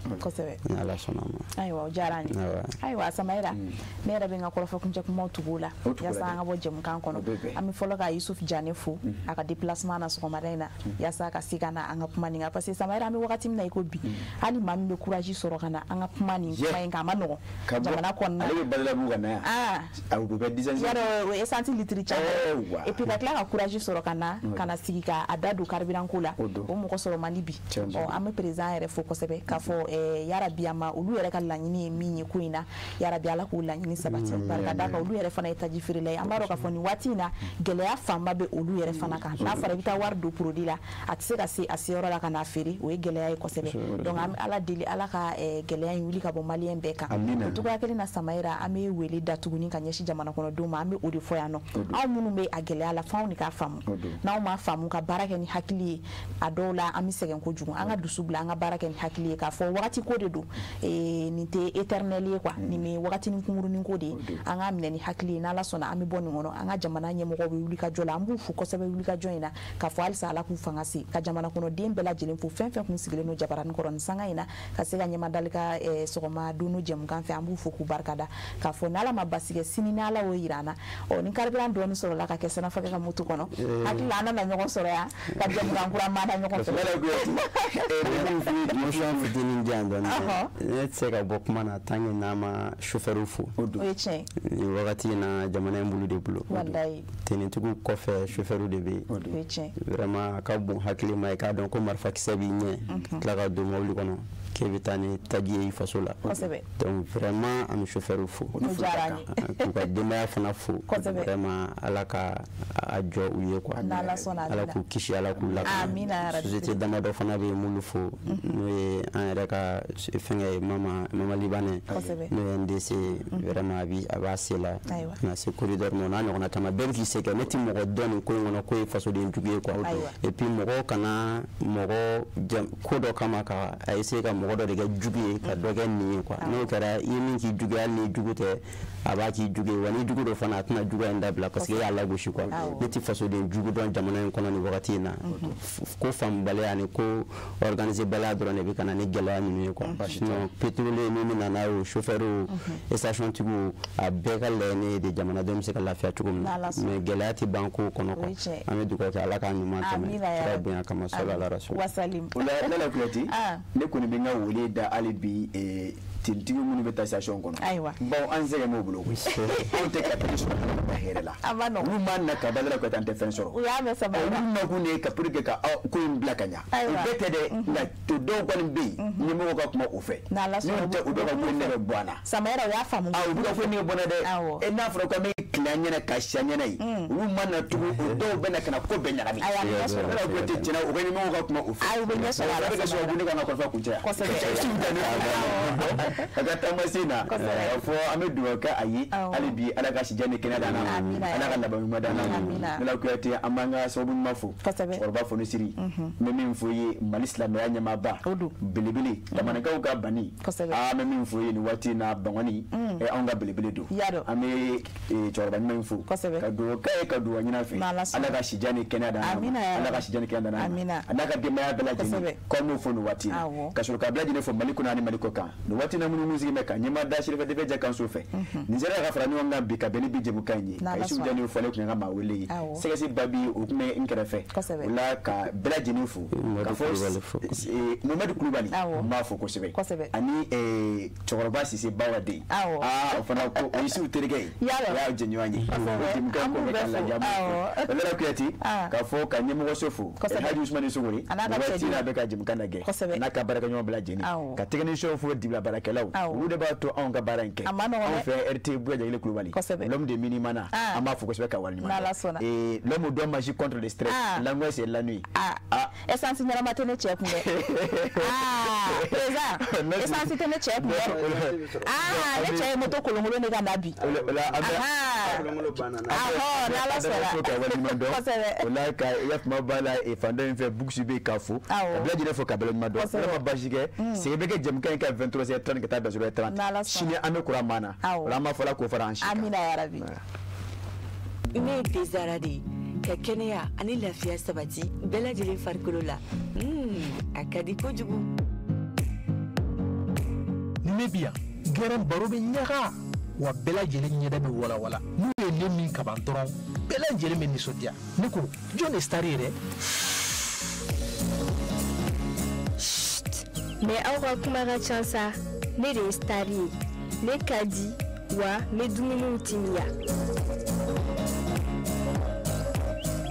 Ni Ala sɔnna a ma. Ayiwa, o diyara an ye. Ayiwa, Samayira, ne yɛrɛ bɛ n ka kɔrɔfɔ kuncɛ kumaw tugu o la yaasa an ka bɔ jɛmukan kɔnɔ. An bɛ fɔlɔ ka Yusuf Jane fo a ka déplacement na sɔgɔmada in na yaasa ka se ka na an ka kuma nin kan parce que Samayɛrɛ an bɛ wagati min na i ko bi hali maa min bɛ courage sɔrɔ ka na an ka kuma nin kuma in kan a ma nɔgɔn jamana kɔnɔna ale bɛ Badalabugu ka na yan a bɛ kɛ dix yɔrɔ o ye essence litre caman et puis ka tila ka courage sɔrɔ ka na sigi ka a da don carburant ko la o mɔgɔ sɔrɔ man di bi. Ɔ an bɛ président yɛrɛ fo kosɛbɛ k'a fɔ yarabi a ma olu yɛrɛ ka laɲini ye min ye ko in na yarabi Ala k'o laɲini sabati barika d'a kan olu yɛrɛ fana ye taji feerela ye an b'a dɔn k'a fɔ nin waati in na gɛlɛya fanba bɛ olu yɛrɛ fana kan n'a fɔra i bɛ taa wari don produit la a tɛ se ka se a seyɔrɔ la ka n'a feere o ye gɛlɛya ye kosɛbɛ donc an bɛ Ala deli Ala ka gɛlɛya in wuli ka bɔ maliyɛn bɛɛ kan o cogoya kelen na Samayɛrɛ an bɛ wele da tuguni ka ɲɛsin jamana kɔnɔdenw ma an bɛ o de fɔ yan nɔ anw minnu bɛ a gɛlɛya la f'anw de k'a faamu n'anw m'a faamu ka baara kɛ ni hakili ye a dɔw la an bɛ sɛgɛn kojugu an ka dusu bila an ka baara kɛ ni hakili ye k'a fɔ wagati ko de don nin tɛ éternel ye quoi nin bɛ wagatinin kunkurunin ko de ye an k'a minɛ ni hakili ye n'Ala sɔnna an bɛ bɔ nin kɔnɔ an ka jamana ɲɛmɔgɔw bɛ wuli ka jɔ la an b'u fo kosɛbɛ wuli ka jɔ in na k'a fɔ halisa Ala k'u fanga se ka jamana kɔnɔden bɛɛ lajɛlen fo fɛn fɛn kun sigilen don jabaranin kɔrɔ nin sanga in na ka se ka ɲɛmadali ka sɔgɔma don jɛmukan fɛ an b'u fo k'u barikada k'a fɔ n'Ala ma basi kɛ sini n'Ala y'o yira an na ɔ ni carburant dɔɔni sɔrɔla ka kɛ Sanafakɛ ka moto kɔnɔ hakili la an nana ɲɔgɔn sɔrɔ yan ka jɛmukan kura maada ɲɔgɔn fɛ. Motion fitinin di yan dɔɔni ne tɛ se ka bɔ kuma na tant que n'an ma chauffeur fo. O ye tiɲɛ ye. Nin wagati in na jamana in bolo de bolo. Walayi. Tenitigiw kɔfɛ chauffeur de bɛ yen. O ye tiɲɛ. Vraiment a ka bon hakili ma i k'a dɔn ko marifakisɛ b'i ɲɛ ka tila ka don mobili kɔnɔ k'e bɛ taa ni taji ye i faso la. Kosɛbɛ. Donc vraiment an bɛ chauffeur fo. O diyara an ye. K'u ka denbaya fana fo. Kosɛbɛ. Vraiment Ala ka a jɔ u ye quoi. N'Ala sɔnna. Ala k'u kisi Ala k'u lakana. Amina yarabi. Société damadɔ fana bɛ yen m'olu fo n'o ye an yɛrɛ ka fɛnkɛ ye Mama Libanais. Kosɛbɛ. N'o ye NDC vraiment a b'a se la. Ayiwa. Ka na se corridor ma o n'a ɲɔgɔnna caman bɛɛ bɛ k'i se kɛ ne tɛ mɔgɔ dɔn nin ko in kɔnɔ k'o ye fasoden jugu ye quoi. Et puis mɔgɔw kana mɔgɔ ko dɔ kama ka a essayer ka mɔgɔ dɔ de kɛ jugu ye ka dɔ kɛ nin ye quoi. N'o kɛra i ye min k'i jugu ye hali ni jugu tɛ a b'a k'i jugu ye wa ni jugu dɔ fana a tɛna juguya in dabila parce que e y'a lagosi quoi. Ne tɛ fasoden jugu dɔn jamana in kɔnɔ nin wagati in na. Ko faamubaliya ani ko organiser baliya dɔrɔn de bɛ ka na ni gɛlɛya ninnu ye quoi. Sinon pétrolier min bɛ na n'a ye o chauffeur o station tigiw a bɛɛ ka laɲini ye de jamanadenw bɛ se ka lafiya cogo min na mais gɛlɛya tɛ ban kow kɔnɔ quoi. An bɛ dugawu kɛ Ala k'a ɲuman tɛmɛ kira bonya kama sɔli ala rasul. O la Lala Kuyate ne kɔni bɛ n ka wele da hali bi tenitigi minnu bɛ taa station kɔnɔ. Ayiwa. Bawo an sɛgɛn b'u bolo koyi. Anw tɛ ka prix sɔrɔ ka hɛrɛ la. A ma nɔgɔn. Olu ma na ka Badara Kuyate an tɛ fɛn sɔrɔ. U y'a mɛn sabali. Olu nakun de ye ka pour que ka ko in bila ka ɲa. Ayiwa. O bɛɛ tɛ dɛ nka to dɔw kɔni bɛ yen ɲɛmɔgɔw ka kuma o fɛ. N'Ala sɔnna. N'o tɛ u bɛ ka ko in nɛgɛ bɔ an na. Samayɛrɛ u y'a faamu. U bɛ ka ko in nɛgɛ bɔ an na dɛ. Awɔ. E n'a fɔra k'an bɛ tile an ɲɛna ka si an ɲɛna ye. Olu ma na tugun o dɔw bɛ na ka na ko bɛɛ ɲagami. Ayi a bɛ ɲɛ sɔrɔ. Lala Kuyate tiɲɛna u ka ɲɛmɔgɔw ka kuma o fɛ. Ayi u bɛ ɲɛ sɔrɔ a la. O bɛ kɛ sababu ne ka n ka kɔrɔfɔ kuncɛ yan. Kosɛbɛ. A ka taamasen na Kosɛbɛ. k'a fɔ an bɛ dugawu kɛ a ye hali bi Ala ka sijan ni kɛnɛya d'an ma Amina. Ala ka laban ɲuman d'an ma Amina. Lala Kuyate an b'an ka sababu ɲuman fo Kosɛbɛ. cɛkɔrɔba Fonisiri n bɛ min fɔ ye Mali silamɛya ɲɛmaaba O don. belebele Lamanakaw ka bani Kosɛbɛ. an bɛ min fɔ ye nin waati in na Bangɔni anw ka belebele don Y'a dɔn. an bɛ cɛkɔrɔba ɲuman in fo Kosɛbɛ. ka dugawu k'a ye ka dugawu ɲini a fɛ N'Ala sɔnna. Ala ka sijan ni kɛnɛya d'an ma Amina ya Ala ka Rabbi. sijan ni kɛnɛya d'an ma Amina. a n'a ka denbaya bɛɛ lajɛlen Kosɛbɛ. k'an b'o fo nin waati in na Awɔ. ka sɔrɔ ka bɛɛ lajɛlen fo Mali kɔnɔ ani Mali kɔ kan nin waati in na minnu sigi bɛ ka ɲɛmaa da Serifa TV jɛ kanso fɛ nin sera ka fara ɲɔgɔn kan bi ka bɛn ni bi jɛmukan in ye N'Ala ka Isufu sɔnna. Jani fɔ ale tun ye n ka maa wele ye Awɔ. Sɛgɛsi Babi o tun bɛ n kɛrɛfɛ Kosɛbɛ. o la ka bɛɛ lajɛlen fo Mamadu ka fɔ Kulubali fo. Mamadu Kulubali Awɔ. n b'a fo kosɛbɛ Kosɛbɛ. ani cɛkɔrɔba Sise Bawaden Awɔ. aa o fana ko o ye Isufu terikɛ ye Y'a dɔn. o y'a jɛɲɔgɔn ye Kosɛbɛ. o jɛmukan An ko b'u bɛ bɛɛ ka fo. lajɛ an b'u Awɔ. fo Lala Kuyate Ah. k'a fɔ ka ɲɛmɔgɔso fo Kosɛbɛ. Elhaji Usumani Sogore A n'a ka nin waati in na cɛdenw. a bɛ ka jɛmukan lajɛ Kosɛbɛ. n'a ka baarakɛɲɔgɔn bɛɛ lajɛlen Awɔ. ka technicien fo dibila baarakɛlaw Awɔ. olu de b'a to anw ka baara in kɛ A ma nɔgɔn anw dɛ. fɛ RT Buya Jagile Kulubali Kosɛbɛ. l'homme de minimana Ah. an b'a fo kosɛbɛ ka waleɲuman N'Ala dɔn. sɔnna. Et l'homme doit manger contre le stress Ah. l'angoisse et la nuit Ah. Essence ɲɛnama tɛ ne cɛ kun dɛ. Ah, président, essence tɛ ne cɛ kun dɛ. Ah, ne cɛ ye moto kolonkolon de ka na bi. O la an bɛ Ahan. Ahɔ, n'Ala an bɛ fo sɔnna. ka waleɲuman dɔn Kosɛbɛ. o la ka i ka kuma b'a la fan dɔ in fɛ Bukusu bɛ yen k'a fo ka Awɔ. bɛɛ lajɛlen fo ka bɛɛ lajɛlen dɔn Kosɛbɛ. ala ma baasi kɛ segin bɛ kɛ jɛmukan in kan 23h30 ka taa bila 0h30 N'Ala sɔnna. sini an bɛ kuran maa na Awɔ. o la an b'a fɔ la k'o fara an si kan. Amina yarabi. Ne ye Tezara de ye ka kɛnɛya ani lafiya sabati bɛɛ lajɛlen farikolo la a ka di kojugu. Ni ne bi yan gɛrɛn baro bɛ ɲaga wa bɛɛ lajɛlen ɲɛda bɛ walawala n'u ye ne min kaban dɔrɔn bɛɛ lajɛlen bɛ nisɔndiya ne ko jɔn de star ye dɛ. Mais aw ka kuma ka ca sa, ne de ye star ye. Ne ka di wa n bɛ dumuniw timiya.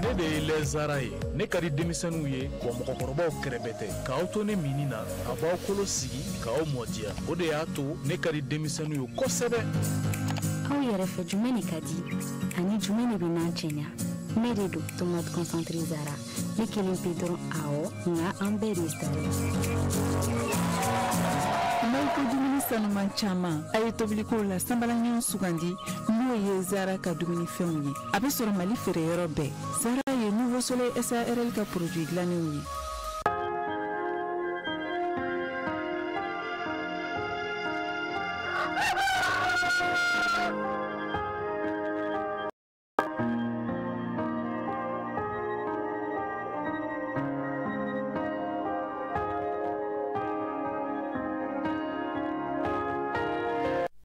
Ne de ye lɛzara ye. Ne ka di denmisɛnninw ye wa mɔgɔkɔrɔbaw kɛrɛbɛ tɛ. K'aw to ne minni na, a b'aw kolo sigi k'aw mɔdiya. O de y'a to ne ka di denmisɛnninw ye kosɛbɛ. Aw yɛrɛ fɛ jumɛn de ka di ani jumɛn de bɛ n'an cɛɲa? Ne de don tomate concentré Zara. Ne kelen pe dɔrɔn awɔ, nka an bɛɛ de ye star ye. N'aw ko dumuni sanuman caman, a ye tobilikow la sanbalaɲɔgɔn sugandi n'o ye Zara ka dumunifɛnw ye. A bɛ sɔrɔ Mali feereyɔrɔ bɛɛ. Zara ye Nouveau Soleil SARL ka produit dilannenw ye.